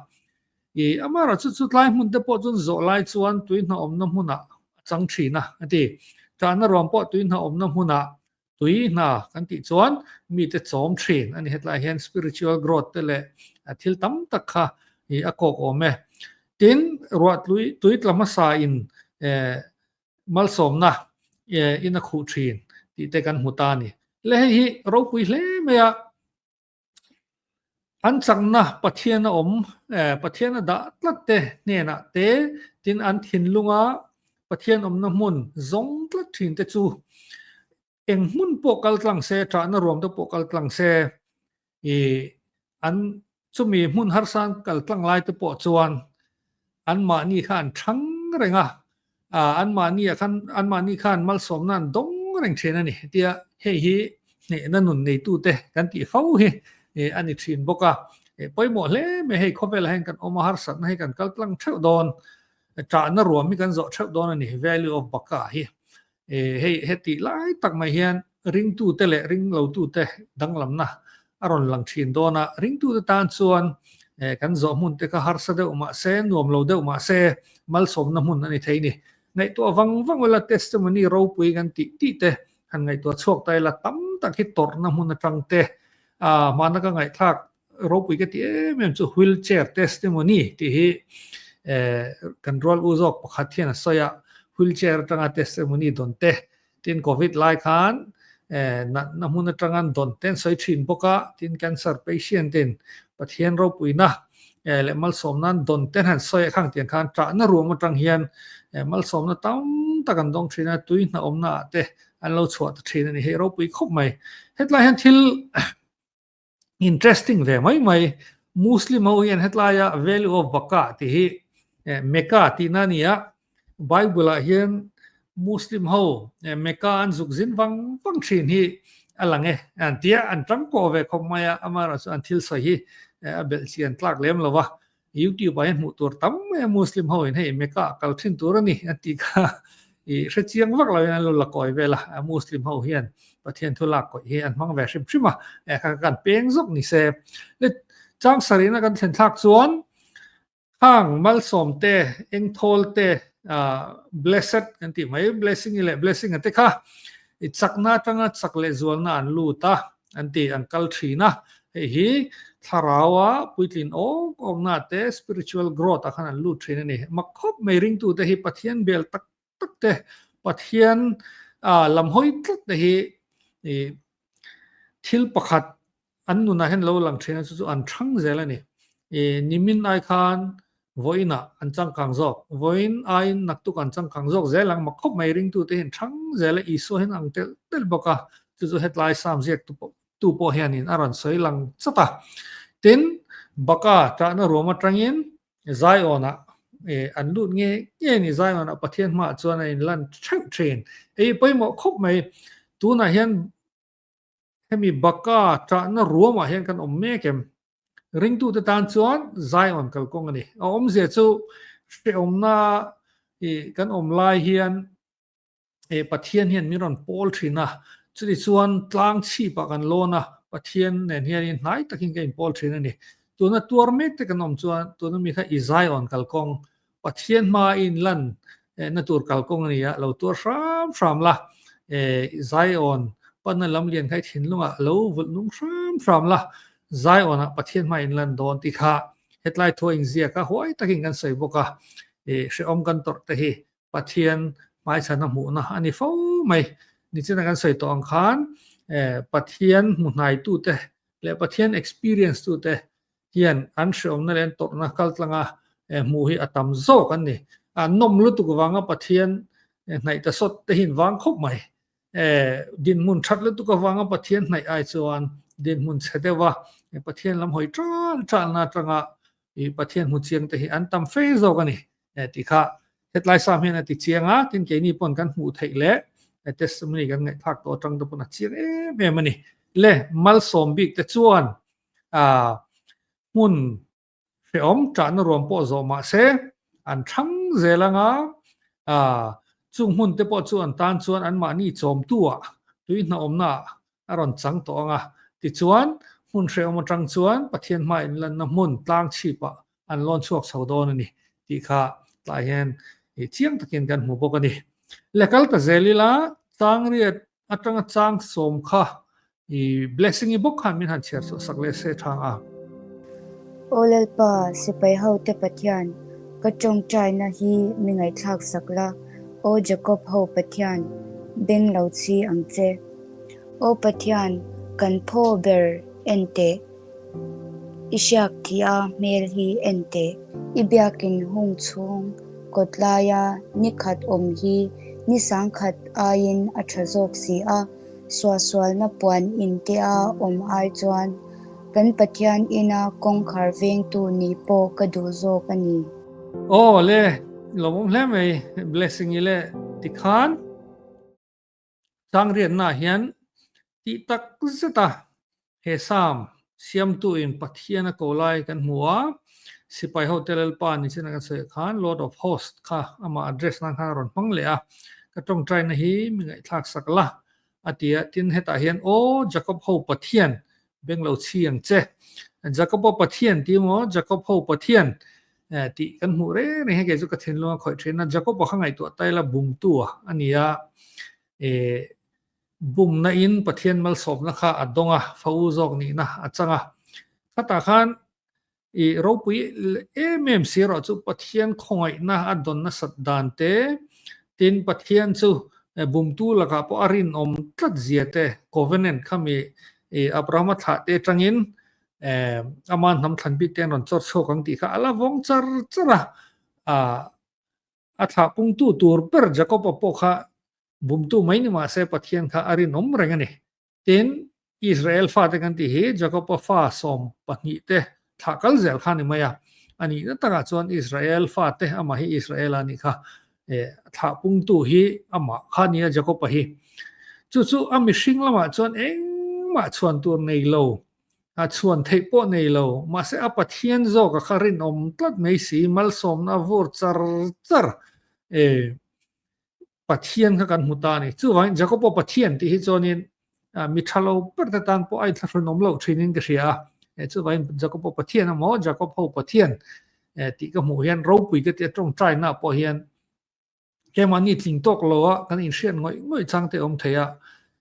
I amaherawh chu chutlai hmun te pawh chuan zawh lai chuan tui hna awmna hmunah a chang thin a, a ti. Ṭahna ruam pawh tui hna awmna hmunah tui hna kan tih chuan mite chawm thin a ni. Hetlai hian spiritual growth te leh thil tam tak kha i a kawk awm e. Tin, ruah tui tui tla hmasa in malsawmna in a khuh thin tih te kan hmu ta a ni. Le hei hi ropui hle mai a. An chakna Pathian a awm, Pathian a dah tlat te hnenah te, tin an thinlunga Pathian awmna hmun zawng tlat thin te chu eng hmun pawh kal tlang se, ṭahna ruam te pawh kal tlang se, i an chumi hmun harsa an kal tlang lai te pawh chuan anmahni kha an ṭhang reng a, anmahni ah khan anmahni khan malsawmna an dawng reng thin a ni tia hei hi hnehna nun neitute kan tih fo hi a ni thin bawk a, pawimawh hle mai hei khawvelah hian kan awm a harsatna hi kan kal tlang theuh dawn, ṭahna ruam hi kan zawh theuh dawn a ni value of baka hi. Hei hetih lai tak mai hian ringtute leh ringlotute danglamna a rawn lang thin dawn a, ringtute tan chuan kan zawh hmun te kha harsa deuh mah se, nuam lo deuh mah se, malsawmna hmun a ni thei ni. Ngaihtuah vang vang ula testimony ropui kan tih tih te han ngaihtuah chhuak ta ila tam tak hi tawrhna hmun atang te hmana ka ngaihthlak ropui ka ti em em chu wheelchair testimony tih hi kan rual u zawk pakhat hian a sawi a, wheelchair atanga testimony dawn te tin covid lai khan natna hmun atanga an dawn te an sawi thin bawk a, tin cancer patient in Pathian ropuina leh malsawmna an dawn te an han sawi a khang tiang khan ṭahna ruam atang hian malsawmna tam tak an dawng thin a, tui hnawmna ah te an lo chhuah ta thin a ni, hei ropui khawp mai. Hetlai hian thil Interesting ve mai mai. Muslim ho hian hetlaia value of Baka tih hi Mecca tihna a ni a, Bible ah hian Muslim ho Mecca an zuk zin vang vang thin hi a lang e an ti a, an tangkaw ve khawp mai a, amaherawhchu an thil sawi hi a belh chian tlak lem lo va, YouTube ah hian hmuh tur tam mai a Muslim ho in hei Mecca ah kal thin tur a ni an tih kha i hre chiang vak lo in an lo la kawi vel a, Muslim ho hian Pathian thu lak kawih hi an hmang ve hrim hrim a, kha kan peng zawk ni se. Le chang sarihna kan thlen thlak chuan khang malsawm te, engthawl te, blessed kan tih mai blessing leh blessing a te kha i chakna atanga chak leh zualna an lut a an ti an kal thin a, hei hi thlaraua puitlin awk awkna te spiritual growth ah khan an lut thin a ni. Mak khawp mai ringtute hi Pathian bel tak tak te Pathian lam hawi tlat te hi thil pakhat an nunah hian lo lang thin a chu chu an thang zel a ni. Nimin ai khan vawiinah an changkang zawk, vawiin aiin naktuk an changkang zawk zel ang mak khawp mai ringtute hian thang zel a, Isua hian ang telh telh bawk a, chu chu hetlai Psalm ziak tu pawh tu pawh hianin a rawn sawi lang chat a. Tin, Baka ṭahna ruam aṭangin Zion-ah an lut nge nge a ni, Zion-ah Pathian hmaah chuan a inlan ṭheuh ṭhin. Hei pawimawh khawp mai, tunah hian hemi Baka ṭahna ruamah hian kan awm mek em? Ringtute tan chuan Zion kalkawng a ni. A awmzia chu hrehawmna kan awm lai hian Pathian hian min rawn pawl thin a, Chutichuan tlang chhipah kan lawn a, Pathian nen hianin hnai takin ka inpawl thin a ni. Tuna tuar mek te kan awm chuan tuna mi kha i Zion kalkawng, Pathian hmaa i inlan na tur kalkawng a ni a, lo tuar hram hram la, Zion panna lam lian kha i thinlungah lo vulh nung hram hram la, Zion-ah Pathian hmaa i inlan dawn tih kha hetlai thua inziak a huai takin kan sawi bawk a, hrehawm kan tawrh te hi Pathian hmaichhan a hmuhna a ni fo mai. Nichina kan sawi tawh ang khan Pathian hmu hnaitute leh Pathian experience tute hian an hreawmna leh an tawrhna kaltlanga hmuh hi a tam zawk an ni. An nawm lutuk vanga Pathian hnaih ta sawt te hi an vang khawp mai. Dinhmun that lutuk avanga Pathian hnaih ai chuan dinhmun chhe deuha Pathian lam hawi ṭal ṭalna atanga Pathian hmu chiang te hi an tam fe zawk a ni. Tih kha hetlai sam hian a ti chiang a, tin keini pawn kan hmuh theih leh testimony kan ngaihthlak tawh atang te pawn a chiang em em a ni. Le malsawm bik te chuan hmun hrehawm ṭahna ruam pawh zawh mah se an thlang zel anga chung hmun te pawh chu an tan chuan anmahni chawmtu ah tui hnaawmna ah a rawn chang tawh anga tichuan hmun hrehawm atang chuan Pathian hma inlanna hmun tlang chhip ah an lawn chhuak chho dawn a ni tih kha tlai hian chiang takin kan hmu bawk a ni. Le kal ta zel ila changriat atanga chang sawm kha i blessing i bawk khan min han chhiar chhuah sak leh se thang a. Aw Lalpa, sipai hote Pathian, ka tawngtaina hi mi ngaihthlak sak la, Aw Jakob ho Pathian, beng lo chhi ang che. Aw Pathian, kan phaw ber en teh. I hriak thih a hmel hi en teh. I biakin hung chhung kawt laia ni khat awm hi ni sangkhat aiin a tha zawk si a, suahsualna puan in te a awm ai chuan kan Pathian ina kawngkhar vengtu nih pawh ka duh zawk a ni. Aw le, lawmawm hle mai Blessing i le tikhan. Changriatna hian tih tak zet a he Sam siamtuin Pathian a ko lai kan hmu a, sipai hote Lalpa ni chin a kan sawi khan Lord of Host kha amah address nan khan a rawn hmang leh a, ka tawngtaina hi mi ngaihthlak sak la a ti a, tin hetah hian Aw Jacob ho Pathian beng lo chhi ang che, Jacob aw Pathian ti maw Jacob ho Pathian tih kan hmuh reng reng hi kei chu ka thinlung a khawih thin a, Jacob-a kha ngaihtuah ta ila bumtu a a ni a, bumna in Pathian malsawmna kha a dawng a, fa u zawk nihna a chang a, khatah khan i ropui em em si erawh chu Pathian khawngaihna a dawn nasat dan te, tin Pathian chu bumtu lakah pawh a rinawm tlat zia te, covenant kha mi Abraham-a thlah te atangin Ama hnam thlan bik te an rawn chawr chhuak ang tih kha a la vawng char char a, a thlah pungtu tur ber Jacob-a pawh kha bumtu mai ni mah se Pathian kha a rinawm reng a ni. Tin, Israel fate kan tih hi Jacob-a fa 12 te thlah kal zel kha a ni mai a, a nihna takah chuan Israel fate amah hi Israel-a nih kha thlah pungtu hi amah kha a ni a Jacob-a hi. Chu chu a mihring lamah chuan engmah chhuan tur nei lo A chhuan theih pawh nei lo, mahse a Pathian zawk a kha rinawm tlat mai si, malsawmna a vur char char e, Pathian kha kan hmu ta a ni. Chuvangin Jakob-a Pathian tih hi chuanin mi tha lo ber te tan pawh a inthlahrunawm loh thinin ka hria a, chuvangin Jakob-a Pathian emaw Jakob ho Pathian tih ka hmuh hian ropui ka tia tawngtaina pawh hian Keimahni tling tawk lo a kan inhriat ngawih ngawih chang te awm thei a,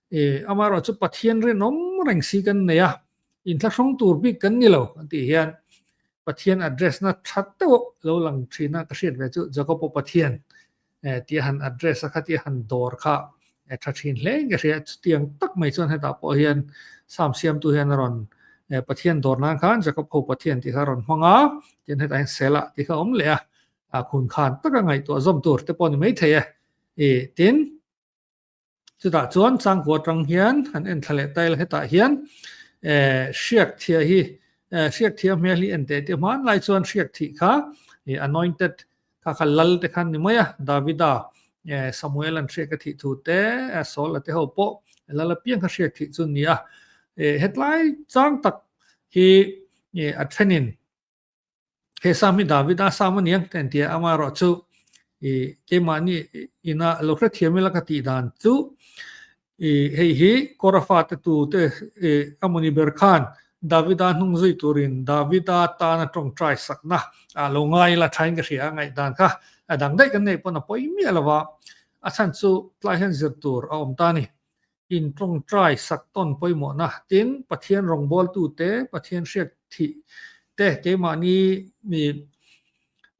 e amaherawh chu Pathian rinawm reng si kan nei a, inthlahrung tur bik kan ni lo an tih hian Pathian address na tha deuh lo lang thin a ka hriat ve chu Jacob-a Pathian e tia han address a kha tia han dawr kha e tha thin hle in ka hria chutiang tak mai chuan hetah pawh hian Psalm siamtu hian a rawn e Pathian dawr nan khan Jacob ho Pathian tih kha a rawn hmang a, tin hetah hian Selah tih kha a awm leh a, a khun khan taka ngaihtuah zawm tur te pawh ni mai thei e. I tin, chutah chuan changkua atang hian han en thla leh ta ila hetah hian hriak thia hi hriak thia hmel hi en teh tih hmanlai chuan hriak thih kha i anointed kha kha lal te khan ni mai a, Davida Samuel an hriak a thih thu te Saul a te ho pawh lal apiang kha hriak thih chu ni a. Hetlai chang tak hi a thenin He Sam hi Davida Sam a ni ang ten tia amaherawh chu i keimahni ina lo hrethiam ila ka tih dan chu I hei hi Kora fate tu te i Amoni ber khan Davida hnung zui turin Davida tana tawngtai sakna ah lo ngai ila thain ka hria a ngaihdan kha a dang daih kan neih pawn a pawi miah lo va, a chhan chu tlai hian zir tur a awm ta a ni. In tawngtai sak tawn pawimawhna tin Pathian rawngbawltu te, Pathian hriat thih te keimahni mi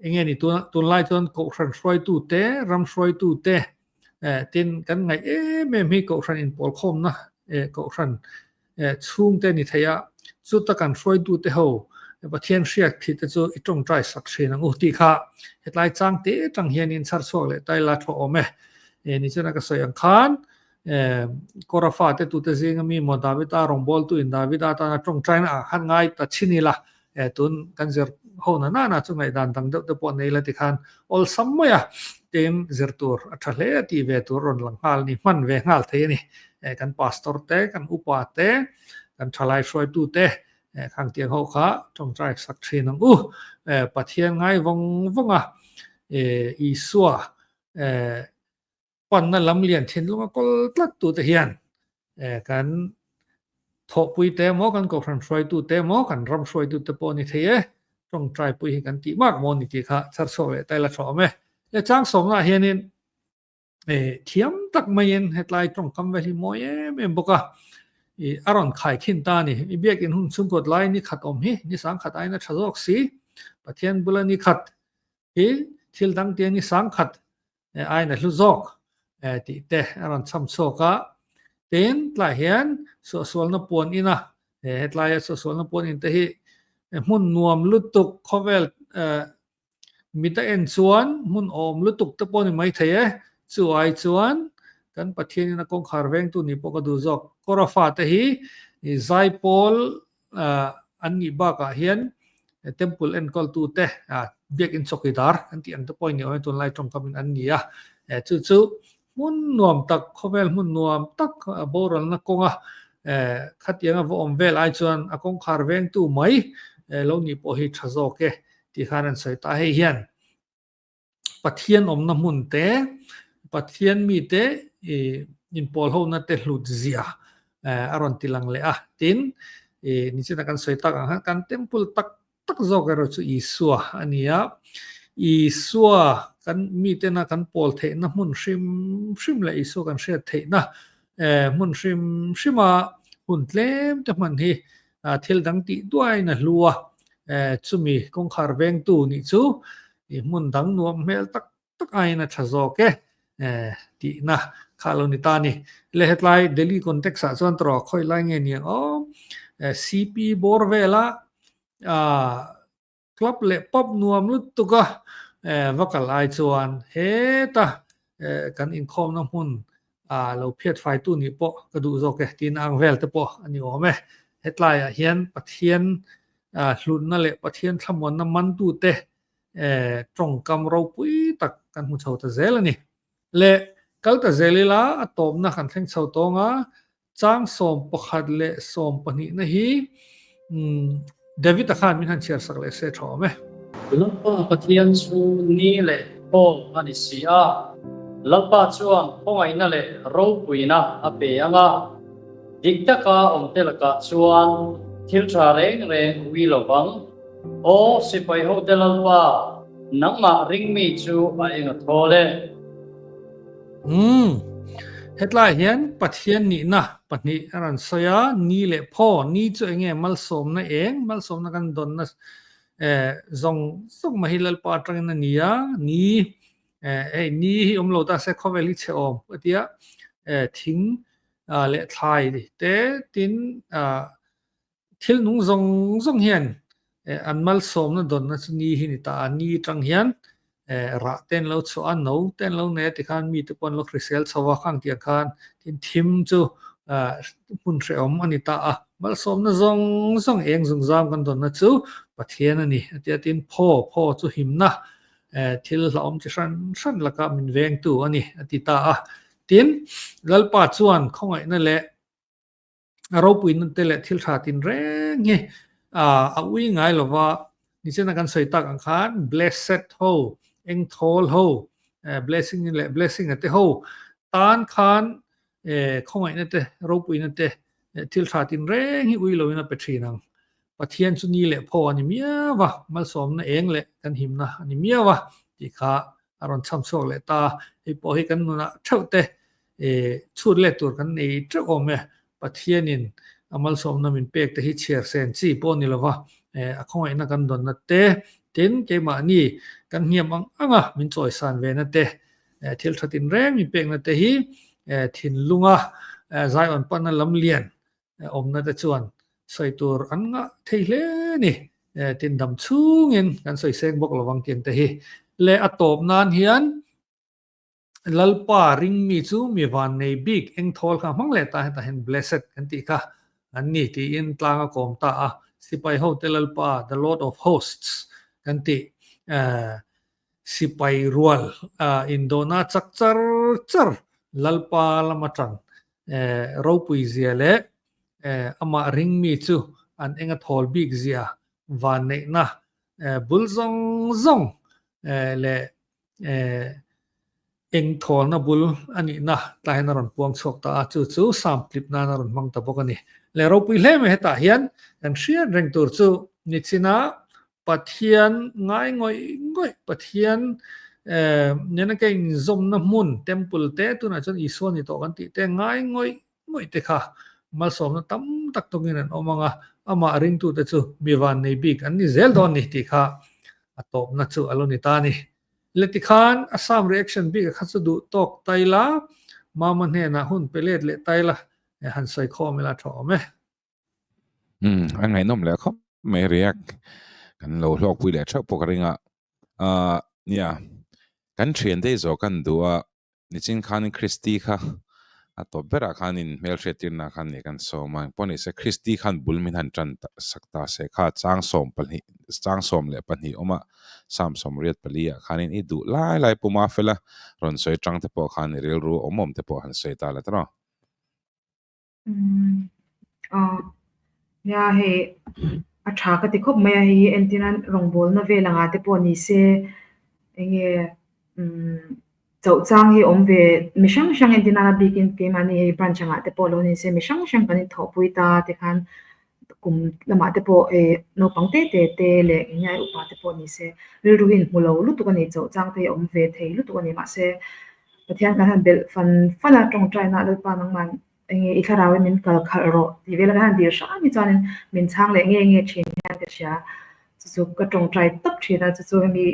enge ni tunlai chuan Kohhran hruaitu te, ram hruaitu te Tin, kan ngaih em em hi Kohhran inpawlkhawmna Kohhran chhungte ni thei a, chuta kan hruaitute ho Pathian hriak thih te chu i tawngtai sak thin ang u tih kha hetlai chang te atang hianin chhar chhuak leh ta ila thaw awm e. Nichina ka sawi ang khan Kora fate tute zinga mi maw Davida rawngbawltuin Davida tana tawngtaina ah khan ngai ta chin ila tun kan zir ho na nana chu ngaihdan dang deuh te pawh nei la tikhan awlsam mai a tin zir tur a tha hle a tih ve tur rawn lang nghal ni hman ve nghal thei a ni. Kan pastor te, kan upa te, kan thalai hruaitu te khang tiang ho kha tawngtai sak thin ang u. Pathian ngai vawng vawng a Isua panna lam lian thinlung a kawl tlat tu te hian kan thawhpui te emaw kan kohhran hruaitu te emaw kan ram hruaitu te pawh a ni thei e, tawngtai pui hi kan tih mak maw ni tih kha chhar chhuak leh ta ila tha awm e. He chang sawmna ah hianin thiam tak maiin hetlai tawngkam vel hi mawi em em bawk a, a rawn khai khin ta a ni. I biakin hun chhungkawt lai ni khat awm hi ni sang khat aiin a tha zawk si, Pathian bula ni khat hi thil dang tia ni sang khat Aina hlu zawk tih te a rawn chham chhuak a. Tin, tlaiah hian suahsualna puan in a, hetlaia suahsualna puan in te hi hmun nuam lutuk khawvel mit a en chuan hmun awm lutuk te pawh a ni maithei e. Chu ai chuan kan Pathian in a kawngkhar vengtu nih pawh ka duh zawk. Kawra fate hi zaipawl an nih bakah hian temple enkawltute biakin chawkidar kan tih ang te pawh in ni awm e tunlai tawngkamin an ni a, chu chu hmun nuam tak khawvel hmun nuam tak boralna kawnga khatianga va awm vel ai chuan a kawngkhar vengtu mai lo nih pawh hi tha zawk e tih khan an sawi ta hei hian. Pathian awmna hmun te, Pathian mite inpawl hona te hlut zia a rawn ti lang leh a. Tin, nichina kan sawi tak ang khan kan temple tak tak zawk erawh chu Isua a ni a. Isua kan mitena kan pawl theihna hmun hrim hrim leh Isua kan hriat theihna hmun hrim hrima hun tlem te hman hi thil dang tih duain a hlu a. Chumi kawngkhar vengtu nih chu I hmun dang nuam hmel tak tak aiin a tha zawk e tihna kha lo ni ta a ni. Le hetlai Delhi context ah chuan tawrh khawi lai nge ni ang aw CP bawr vela club leh pub nuam lutuk a va kal ai chuan heta kan inkhawmna hmun lo phiat faitu nih pawh ka duh zawk e tiin ang vel te pawh a ni awm e. Hetlaiah hian Pathian hlutna leh Pathian thlamuanna mantute tawngkam ropui tak kan hmu chho ta zel a ni. Le kal ta zel ila a tawpna kan thleng chho tawng a, chang 11 leh 12 na hi David-a khan min han chhiar sak leh se tha awm e. Lalpa Pathian chu ni leh aw a ni si a, Lalpa chuan khawngaihna leh ropuina a pe ang a, dik taka awmte lakah chuan thil tha reng reng ui lo vang. Aw sipai hote Lalpa, nangmah ringmi chu a eng a thawl e. Umm. Hetlai hian Pathian nihna pahnih a rawn sawi a, ni leh phaw. Ni chu eng nge malsawmna eng, malsawmna kan dawnna eh zawng zawng mai hi Lalpa atangin a ni a, ni eh hei ni hi awm lo ta se khawvel hi chhe awm a tia eh thing leh thlai te tin ah Thil nung zawng zawng hian an malsawmna dawnna chu ni hi ni ta a, ni atang hian rah te an lo chhuah a, no te an lo nei a tikhan mite pawh an lo hrisel chho a, khang tiang khan tin thim chu hmun hrehawm a ni ta a, malsawmna zawng zawng eng zungzam kan dawnna chu Pathian a ni a ti a, tin phaw, phaw chu himna thil hlauhawm chi hran hran lakah min vengtu a ni a ti ta a, tin Lalpa chuan khawngaihna leh A ropui nun te leh thil tha tin reng hi a ui ngai lo va, nichina kan sawi tak ang khan blessed ho, engthawl ho, blessing leh blessing a te ho tan khan khawngaihna te, ropuina te, thil tha tinreng hi ui loin a pe thin ang. Pathian chu ni leh phaw a ni miau a, malsawmna eng leh kan himna a ni miau a tih kha a rawn chham chhuak leh ta. Hei pawh hi kan nunah theuh te chhut let tur kan nei teuh awm e. Pathianin a malsawmna min pek te hi chhiar sen chi pawh a ni lova, a khawngaihna kan dawnna te, tin keimahni kan hniam ang anga min chawisan vena te, thil tha tinreng min pekna te hi thinlunga Zion panna lam lian awmna te chuan sawi tur an ngah thei hle a ni. Tin dam chhungin kan sawi seng bawk lovang tiang te hi. Le a tawp nan hian Lalpa ringmi chu mi van nei bik eng thawl kha hmang leh ta hetah hian blessed kan tih kha an ni tiin tlang a kawm ta a. Sipai hote Lalpa, the Lord of Hosts kan tih sipai rual indawhna chak char char Lalpa lama tan ropui zia leh amah ringmi chu an enga thawl bik zia vanneihna bul zawng zawng leh eng thawlna bul a nihna tlai hian a rawn puang chhuak ta a, chu chu sam tlip nan a rawn hmang ta bawk a ni. Leh ropui hle mai hetah hian kan hriat reng tur chu nichina Pathian ngai ngawih ngawih Pathian nena ka inzawmna hmun temple te tunah chuan Isua ni tawh kan tih te ngai ngawih ngawih te kha malsawmna tam tak tawngin an awm ang a, amah ringtute chu mi van nei bik an ni zel dawn ni tih kha a tawpna chu a lo ni ta a ni. Le tikhan Assam reaction bik a kha chu duh tawk tai la, Mama hnenah hun pe let leh tai la, han sawi khawm ila tha awm e. Umm a ngaihnawm leh khawp mai react kan lo hlawkpui leh theuh pawh ka ring a, ah nia kan thiante hi zawh kan duh a, nichin khanin Christy kha a tawp berah khanin hmelhriattirna khan nih kan sawm a, engpawh nise Christy khan bul min han tan sak ta se kha chang sawm pahnih chang 12 awm a, Psalm 84 khanin i duh lai lai puma fela rawn sawi tang te pawh khan i rilru awm awm te pawh han sawi ta la ta rawh. Nia hei a tha ka ti khawp mai a hei hi entir a rawngbawlna vel anga te pawh ni se enge chauh chang hi awm ve mi hrang hrang entir nana bikin keimahni hei branch angah te pawh lo ni se mi hrang hrang kan inthawhpui ta tikhan kum lamah te pawh eh naupang te te te leh eng nge upa te pawh ni se rilru hi inhmu lo lutuk a ni chauh chang te hi a awm ve thei lutuk a ni mahse Pathian kan han belh fan fan a, tawngtaina Lalpa nangman enge i thlarau in min kal khalh rawh tih vel a kan han dil hram hi chuanin min chhang leh nge nge thin hian ka hria. Chu chu ka tawngtai tawp thin a, chu chu hemi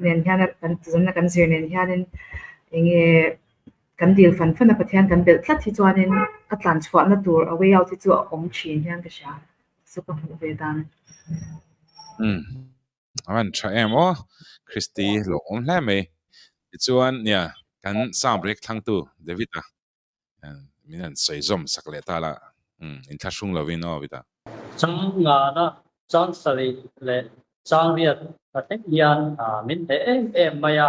nen hian kan tuzawmna kan zir nen hianin enge kan dil fan fan a Pathian kan belh tlat hi chuanin a tlan chhuahna tur a way out hi chu a awm thin hian ka hria. Chu ka hmuh ve dan. Umm. A van tha em aw, Christy lawmawm hle mai. Tichuan nia kan sound break thlangtu David-a min han sawi zawm sak leh ta la, umm inthlahrung lovin aw David-a. Chang ngana chang sarih leh chang riat ka thleng hian min hneh em em mai a.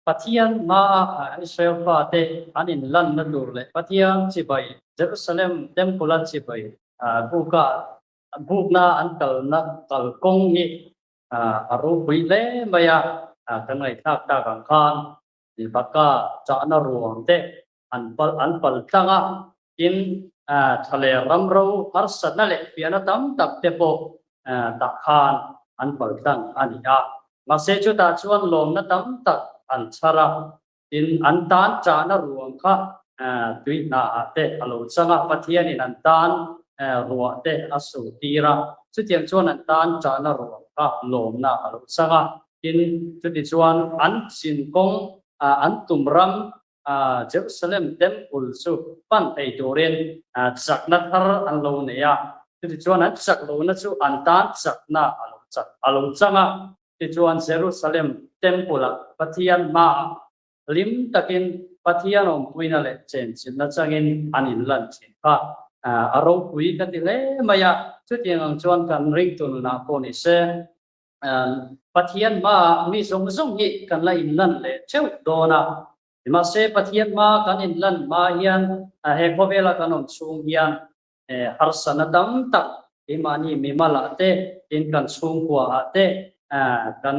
Pathian hmaa Israel fate an inlanna tur leh Pathian chibai Jerusalem Temple-a chibai buka Bukna an kalna kalkawng hi a ropui hle mai a, kan ngaihthlak tak ang khan Baka chahna ruang te an pal an pal tlang a, tin tha leh ramro harsatna leh fiahna tam tak te pawh tah khan an pal tlang a ni a. Mahse chutah chuan lawmna tam tak an chhar a, Tin, an tan chahna ruang kha tui hnaah te a lo chang a, Pathianin an tan ruah te a suhtir a, chutiang chuan an tan chahna ruang kha lawmna a lo chang a. Tin, chutichuan an zinkawng, an tum ram Jerusalem Temple chu pan thei turin chakna thar an lo nei a, chutichuan an chak lohna chu an tan chakna a lo chang a. Tichuan Jerusalem Temple-ah Pathian hmaah hlim takin Pathian awmpuina leh chenchilhna changin an inlan thin kha a ropui ka ti hle mai a. Chutiang ang chuan kan ringtu nunah pawh ni se, Pathian hmaah mi zawng zawng hi kan la inlan leh theuh dawn a. Mahse Pathian hmaa kan inlan hma hian he khawvela kan awm chhung hian harsatna tam tak keimahni mimalah te, tin kan chhungkuaah te, kan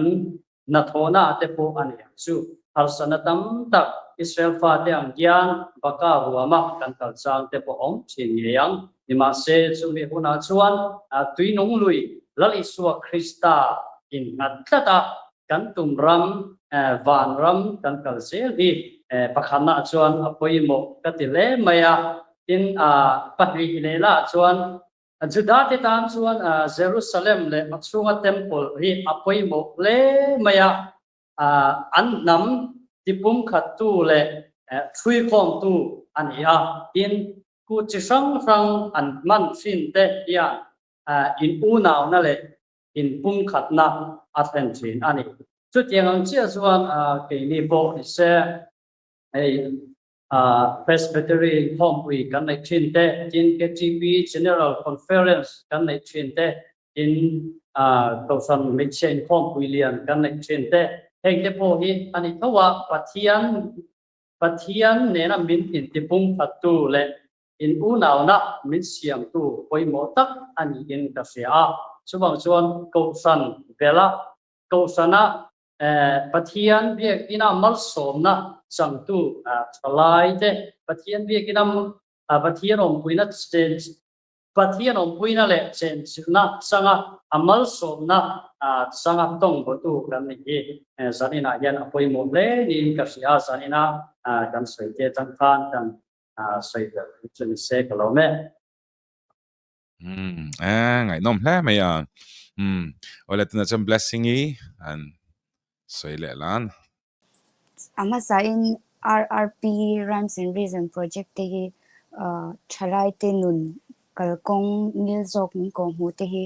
hnathawhnaah te pawh a ni ang chu. Harsatna tam tak Israel fate ang hian Baka huama kan kal chang te pawh awm thin ngei ang. Nimahse, chumi hunah chuan tuinung lui Lal Isua Krista innghat tlat a, kan tum ram, van ram kan kal zel hi pakhatnaah chuan a pawimawh ka ti hle mai a. Tin, pahnih lehlah chuan Juda te tan chuan Jerusalem leh a chhunga temple hi a pawimawh hle mai a, an hnam tipumkhattu leh hruikhawmtu a ni a. Tin, kut chi hrang hrang an hman thin te hian in unauna leh inpumkhatna a thlen thin a ni. Chutiang ang chiah chuan keini pawh ni se hei Presbytery inkhawmpui kan neih thin te, tin KTP General Conference kan neih thin te, tin Kohhran Hmeichhia inkhawmpui lian kan neih thin te, heng te pawh hi a ni tho a, Pathian Pathian nena min intipumkhattu leh In unauna min siamtu pawimawh tak a niin ka hria a. Chuvang chuan Kohhran bela Kohhrana Pathian biakina malsawmna changtu thalaite Pathian biakina Pathian awmpuina Pathian awmpuina leh chenchilhna changa a malsawmna changa tawng bawtu kan nih hi zaninah hian a pawimawh hle niin ka hria a. Zanina kan sawi te atang khan kan sawi ber hi chu ni se ka lawm e. Umm eh ngaihnawm hle mai a. Umm awle tunah chuan blessing i an sawi leh lan. A hmasain RRP Rhymes and Reason Project te hi thalai te nun kalkawng ngil zawk min kawhhmuh te hi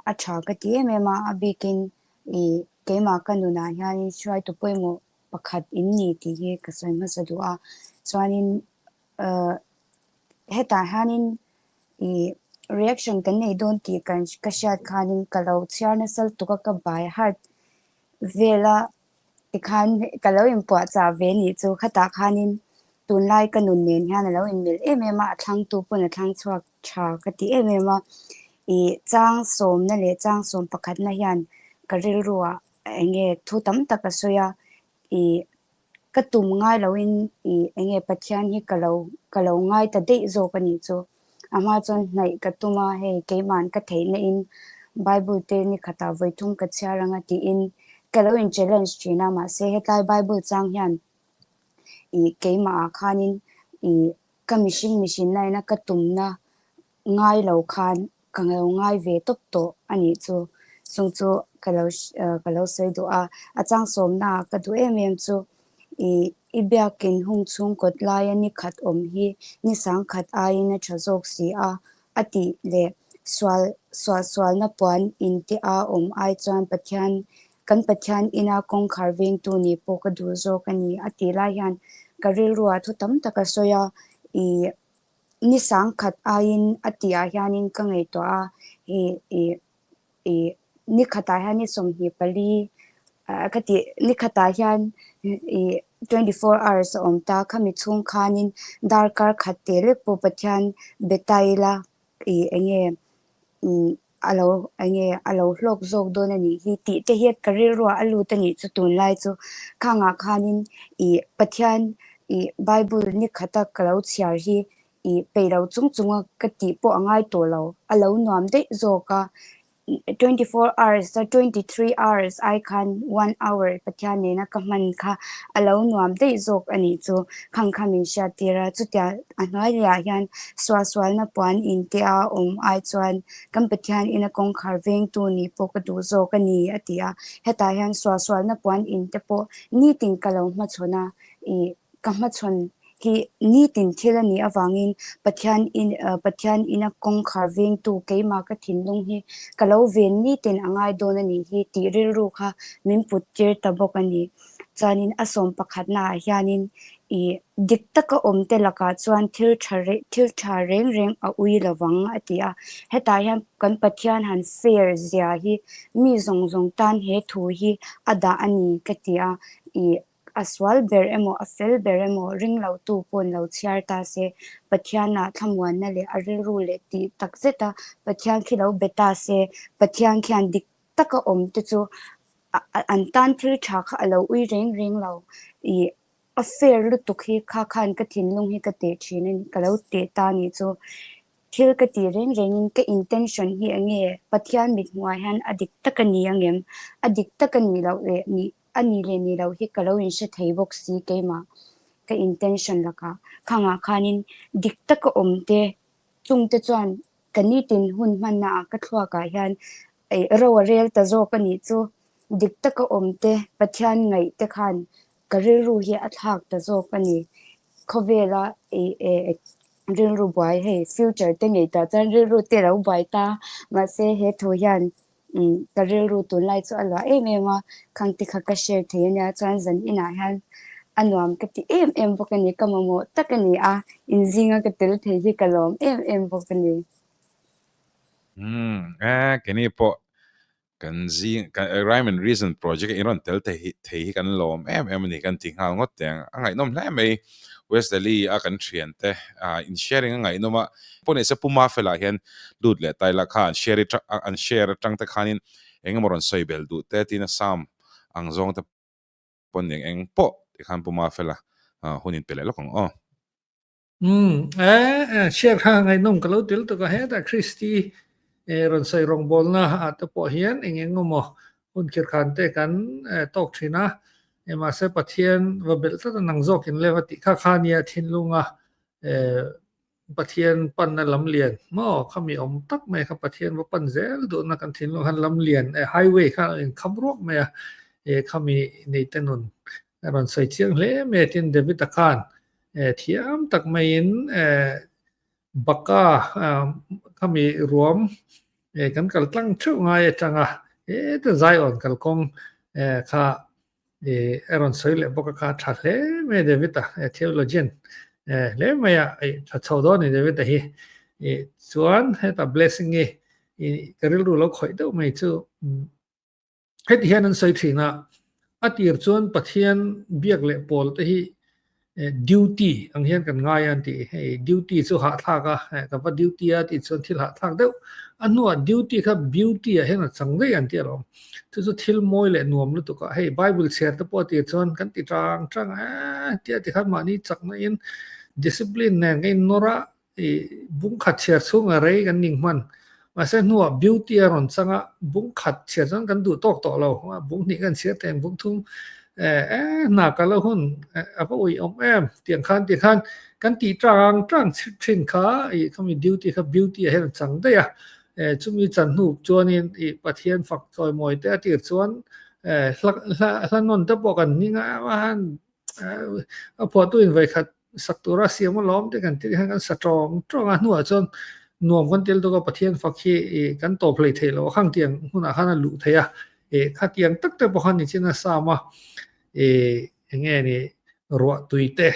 a tha ka ti em em a, a bikin i keimah ka nunah hianin hruaitu pawimawh pakhat in ni tih hi ka sawi hmasa duh a, chuanin uh hetah hianin ih reaction kan nei dawn tih kan ka hriat khanin ka lo chhiar nasa lutuk a ka by heart vel a tikhan ka lo inpuahchah ve nih chu khatah khanin tunlai ka nun nen hian a lo inmil em em a, a thlangtu pawn a thlang chhuak tha ka ti em em a, ih chang sawmna leh chang sawm pakhatna hian ka rilruah eng nge thu tam tak a sawi a, ih ka tum ngai loin ih eng nge Pathian hi ka lo ka lo ngai ta daih zawk a nih chu. A hma chuan hnaih ka tum a, hei keima'n ka theihna in Bible te ni khatah vawi thum ka chhiar anga tiin ka lo in challenge thin a, mahse hetlai Bible chang hian ih keimahah khanin ih ka mihring mihrinna ina ka tumna ngai lo khan ka lo ngai ve tawp tawh a nih chu. Chung chu ka lo ka lo sawi duh a, a chang sawmna ah ka duh em em chu ih i biakin hung chhung kawt laia ni khat awm hi ni sang khat aiin a tha zawk si a, a tih leh sual suah sualna puan in te a awm ai chuan Pathian kan Pathian ina kawngkhar vengtu nih pawh ka duh zawk a ni a tih lai hian ka rilruah thu tam tak a sawi a, ih ni sang khat aiin a tihah hianin ka ngaihtuah a, ih ih ih ni khatah hian ni 24 ka tih ni khatah hian ih 24 hours a awm ta khami chhung khanin darkar khat teh lek pawh Pathian be ta ila ih eng nge umm a lo eng nge a lo hlawk zawk dawn a nih hi tih te hi ka rilruah a lut a nih chu tunlai chu khangah khanin ih Pathian ih Bible ni khata ka lo chhiar hi ih peih lo chung chunga ka tih pawh a ngai tawh lo, a lo nuam daih zawk a, 24 hours a 23 hours ai khan one hour Pathian nena ka hman kha a lo nuam daih zawk a nih chu khang kha min hriat tir a, chutia a hnuai leh ah hian suahsualna puan in te a awm ai chuan kan Pathian ina kawngkhar vengtu nih pawh ka duh zawk a ni a ti a, hetah hian suahsualna puan in te pawh nitin ka lo hmachhawn a, ih ka hmachhawn hi nitin thil a nih avangin Pathian in Pathian ina kawngkhar vengtu keimah ka thinlung hi ka lo ven nitin a ngai dawn a nih hi tih rilru kha min put tir ta bawk a ni. Chuanin a sawm pakhatnaah hianin ih dik taka awm te lakah chuan thil tha thil tha reng reng a ui lovang a ti a. Hetah hian kan Pathian han fair zia hi mi zawng zawng tan he thu hi a dah a ni ka ti a, ih A sual ber emaw, a fel ber emaw ring lo tu pawn lo chhiar ta se, Pathianah thlamuanna leh a rilru leh tih tak zeta Pathian khi lo be ta se, Pathian khian dik taka awm te chu an tan thil tha kha a lo ui reng reng lo. Ih. A fair lutuk hi kha khan ka thinlung hi ka teh thin a ni, ka lo teh ta nih chu. Thil ka tih reng rengin ka intention hi eng nge? Pathian mithmuhah hian a dik tak a ni ang em? A dik tak a nih loh leh nih a nih leh nih loh hi ka lo inhre thei bawk si keimah ka intention lakah. Khangah khanin dik taka awm te chungte chuan ka nitin hun hmannaah ka thluakah hian ro a rel ta zawk a nih chu. Dik taka awm te, Pathian ngaih te khan ka rilru hi a thlak ta zawk a ni. Khawvela rilru buai hei future te ngei tah chuan rilru te lo buai ta. Mahse he thu hian ka rilru tunlai chu a luah em em a, khang te kha ka share thei a nia chuan zan inah hian a nuam ka ti em em bawk a ni, ka mamawh tak a ni a, inzinga ka tel thei hi ka lawm em em bawk a ni. Umm e keini pawh kan zing kan Rhyme and Reason project a inrawn tel thei hi thei hi kan lawm em em a ni kan ti nghal ngawt teh ang. A ngaihnawm hle mai West Delhi a kan thian te ah in sharing a ngaihnawm a pawh nise Pu Mafela hian lut leh tai la kha an share an share atang te khanin eng emaw rawn sawi bel duh te tin a sam ang zawng te pawn eng eng pawh tikhan Pu Mafela hun in pe leh lawk ang aw. Umm eh share kha ngaihnawm ka lo tel tuk a hetah Christy eh rawn sawi rawngbawlna ah te pawh hian eng eng emaw hun khir khan te kan tawk thin a eh mahse Pathian va belh tlat a nang zawk in leva tih kha kha nia thinlunga eh Pathian panna lam lian maw khami awm tak mai kha Pathian va pan zel duhna kan thinlung khan lam lian eh highway kha a inkham ruak mai a eh khami nei te nun a rawn sawi chiang hle mai a tin David-a khan thiam tak maiin baka khami ruam kan kal tlang theuh ngai atanga heta Zion kalkawng kha a rawn sawi leh bawk a kha tha hle mai a David-a theologian hle mai a tha chho dawn a ni David-a hi chuan heta blessing hi ka rilru lo khawih deuh mai chu. Heti hian an sawi thin a, a tir chuan Pathian biak leh pawl te hi duty ang hian kan ngai a an ti. Hei duty chu hahthlak a, ka va duty a tih chuan thil hahthlak deuh. A hnuah duty kha beauty ah hian a chang daih an ti alawm. Chu chu thil mawi leh nuam lutuk a, hei Bible chhiar te pawh a tir chuan kan ti tang tang a, tia tikhan mahni chakna in discipline nen ka innawr a, I bung khat chhiar chhunga rei kan ning hman. Mahse hnuah beauty a rawn chang a, bung khat chhiar chuan kan duh tawk tawh lo. Bung hnih kan chhiar teng bung thum eh hna kal a hun a va ui awm em tiang khan ti khan kan tih tang tang thin kha i khami duty kha beauty ah hian a chang daih a. Eh chumi chan hnu chuanin i Pathian fak chawimawi te a tir chuan eh hla hla hla nawn te pawh kan hming a a phuahtu in vawikhat sak tura siam alawm te kan tih hian kan sa tawng tawng a hnuah chuan nuam kan tel tuk a Pathian fak hi ih kan tawp hlei theih loh a khang tiang hunah khan a luh theih a ih khatiang tak te pawh khan nichin a sam a ih eng nge ni ruah tui te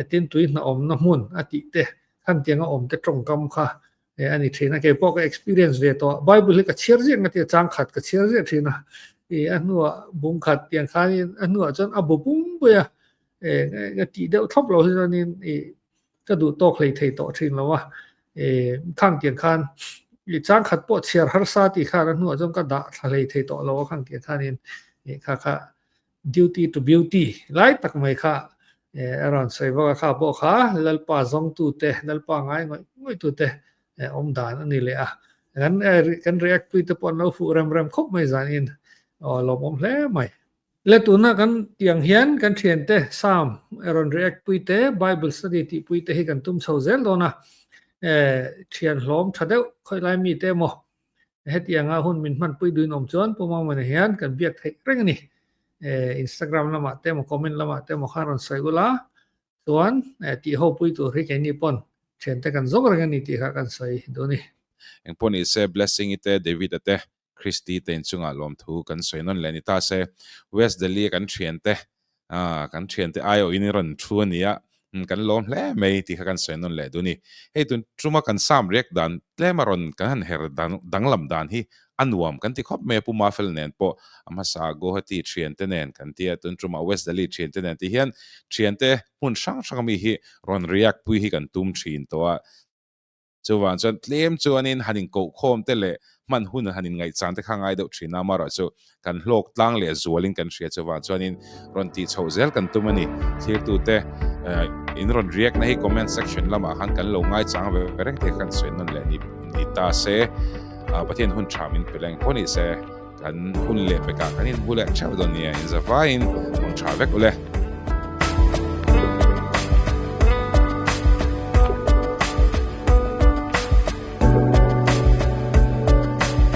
tin tui hna awmna hmun a tih te khan tiang a awm te tawngkam kha a ni thin a kei pawh ka experience ve tawh a bible hi ka chhiar ziah nga tia chang khat ka chhiar ziah thin a ih a hnuah bung khat tiang khanin a hnuah chuan a bu pum pui a eh ka tih deuh thlawp lo hi chuanin ih ka duh tawk hlei thei tawh thin lo a eh khang tiang khan ih chang khat pawh chhiar harsa tih khan a hnuah chuan ka dah thla hlei thei tawh lo a khang tiang khanin ih kha kha duty to beauty lai tak mai kha eh a rawn sawi bawk a kha pawh kha Lalpa zawngtu te Lalpa ngai ngawih ngawih tu te eh awm dan a ni leh a kan kan react pui te pawh an lo fuh rem rem khawp mai zanin aw lawmawm hle mai. Le tuna kan tiang hian kan thiante Psalm rawn react pui te Bible study tih pui te hi kan tum chho zel dawn a eh thian hlawm tha deuh khawilai mi te emaw Hetianga hun min hmanpui duin awm chuan Pu Mawmawna hian kan biak theih reng a ni. Instagram lamah te emaw comment lamah te emaw khan rawn sawi ula chuan tih ho pui tur hi keini pawn thiante kan zawk reng a ni tih kha kan sawi duh a ni. Engpawh ni se Blessing-i te, David-a te, Christy te inchungah lawmthu kan sawi nawn leh a ni ta se. West Delhi a kan thiante kan thiante aiawhin i rawn thu a ni a, kan lawm hle mai tih kha kan sawi nawn leh duh a ni. Hei tun tuma kan sam riak dan tlem a rawn kan han her danglam dan hi a nuam kan ti khawp mai a, Pu Mafel nen pawh a hmasa Guwahati thiante nen kan ti a, tun tuma West Delhi thiante nen tih hian thiante hmun hrang hrang ami hi rawn riak pui hi kan tum thin tawh a. Chuvang chuan tlem chuanin han inkohkhawm te leh hman hun han inngaihchang te kha ngai deuh thin a, amaherawhchu kan hlawk tlang leh zualin kan hria. Chuvang chuanin rawn tih chhoh zel kan tum a ni. Thirtute in rawn react na hi comment section lamah khan kan lo ngaichang ve reng te kha kan sawi nawn leh ni ta se. Pathian hun tha min pe leng pawh ni se kan hun leh pekah kan inhmu leh theuh dawn nia. Inzavaiin hun tha vek ule.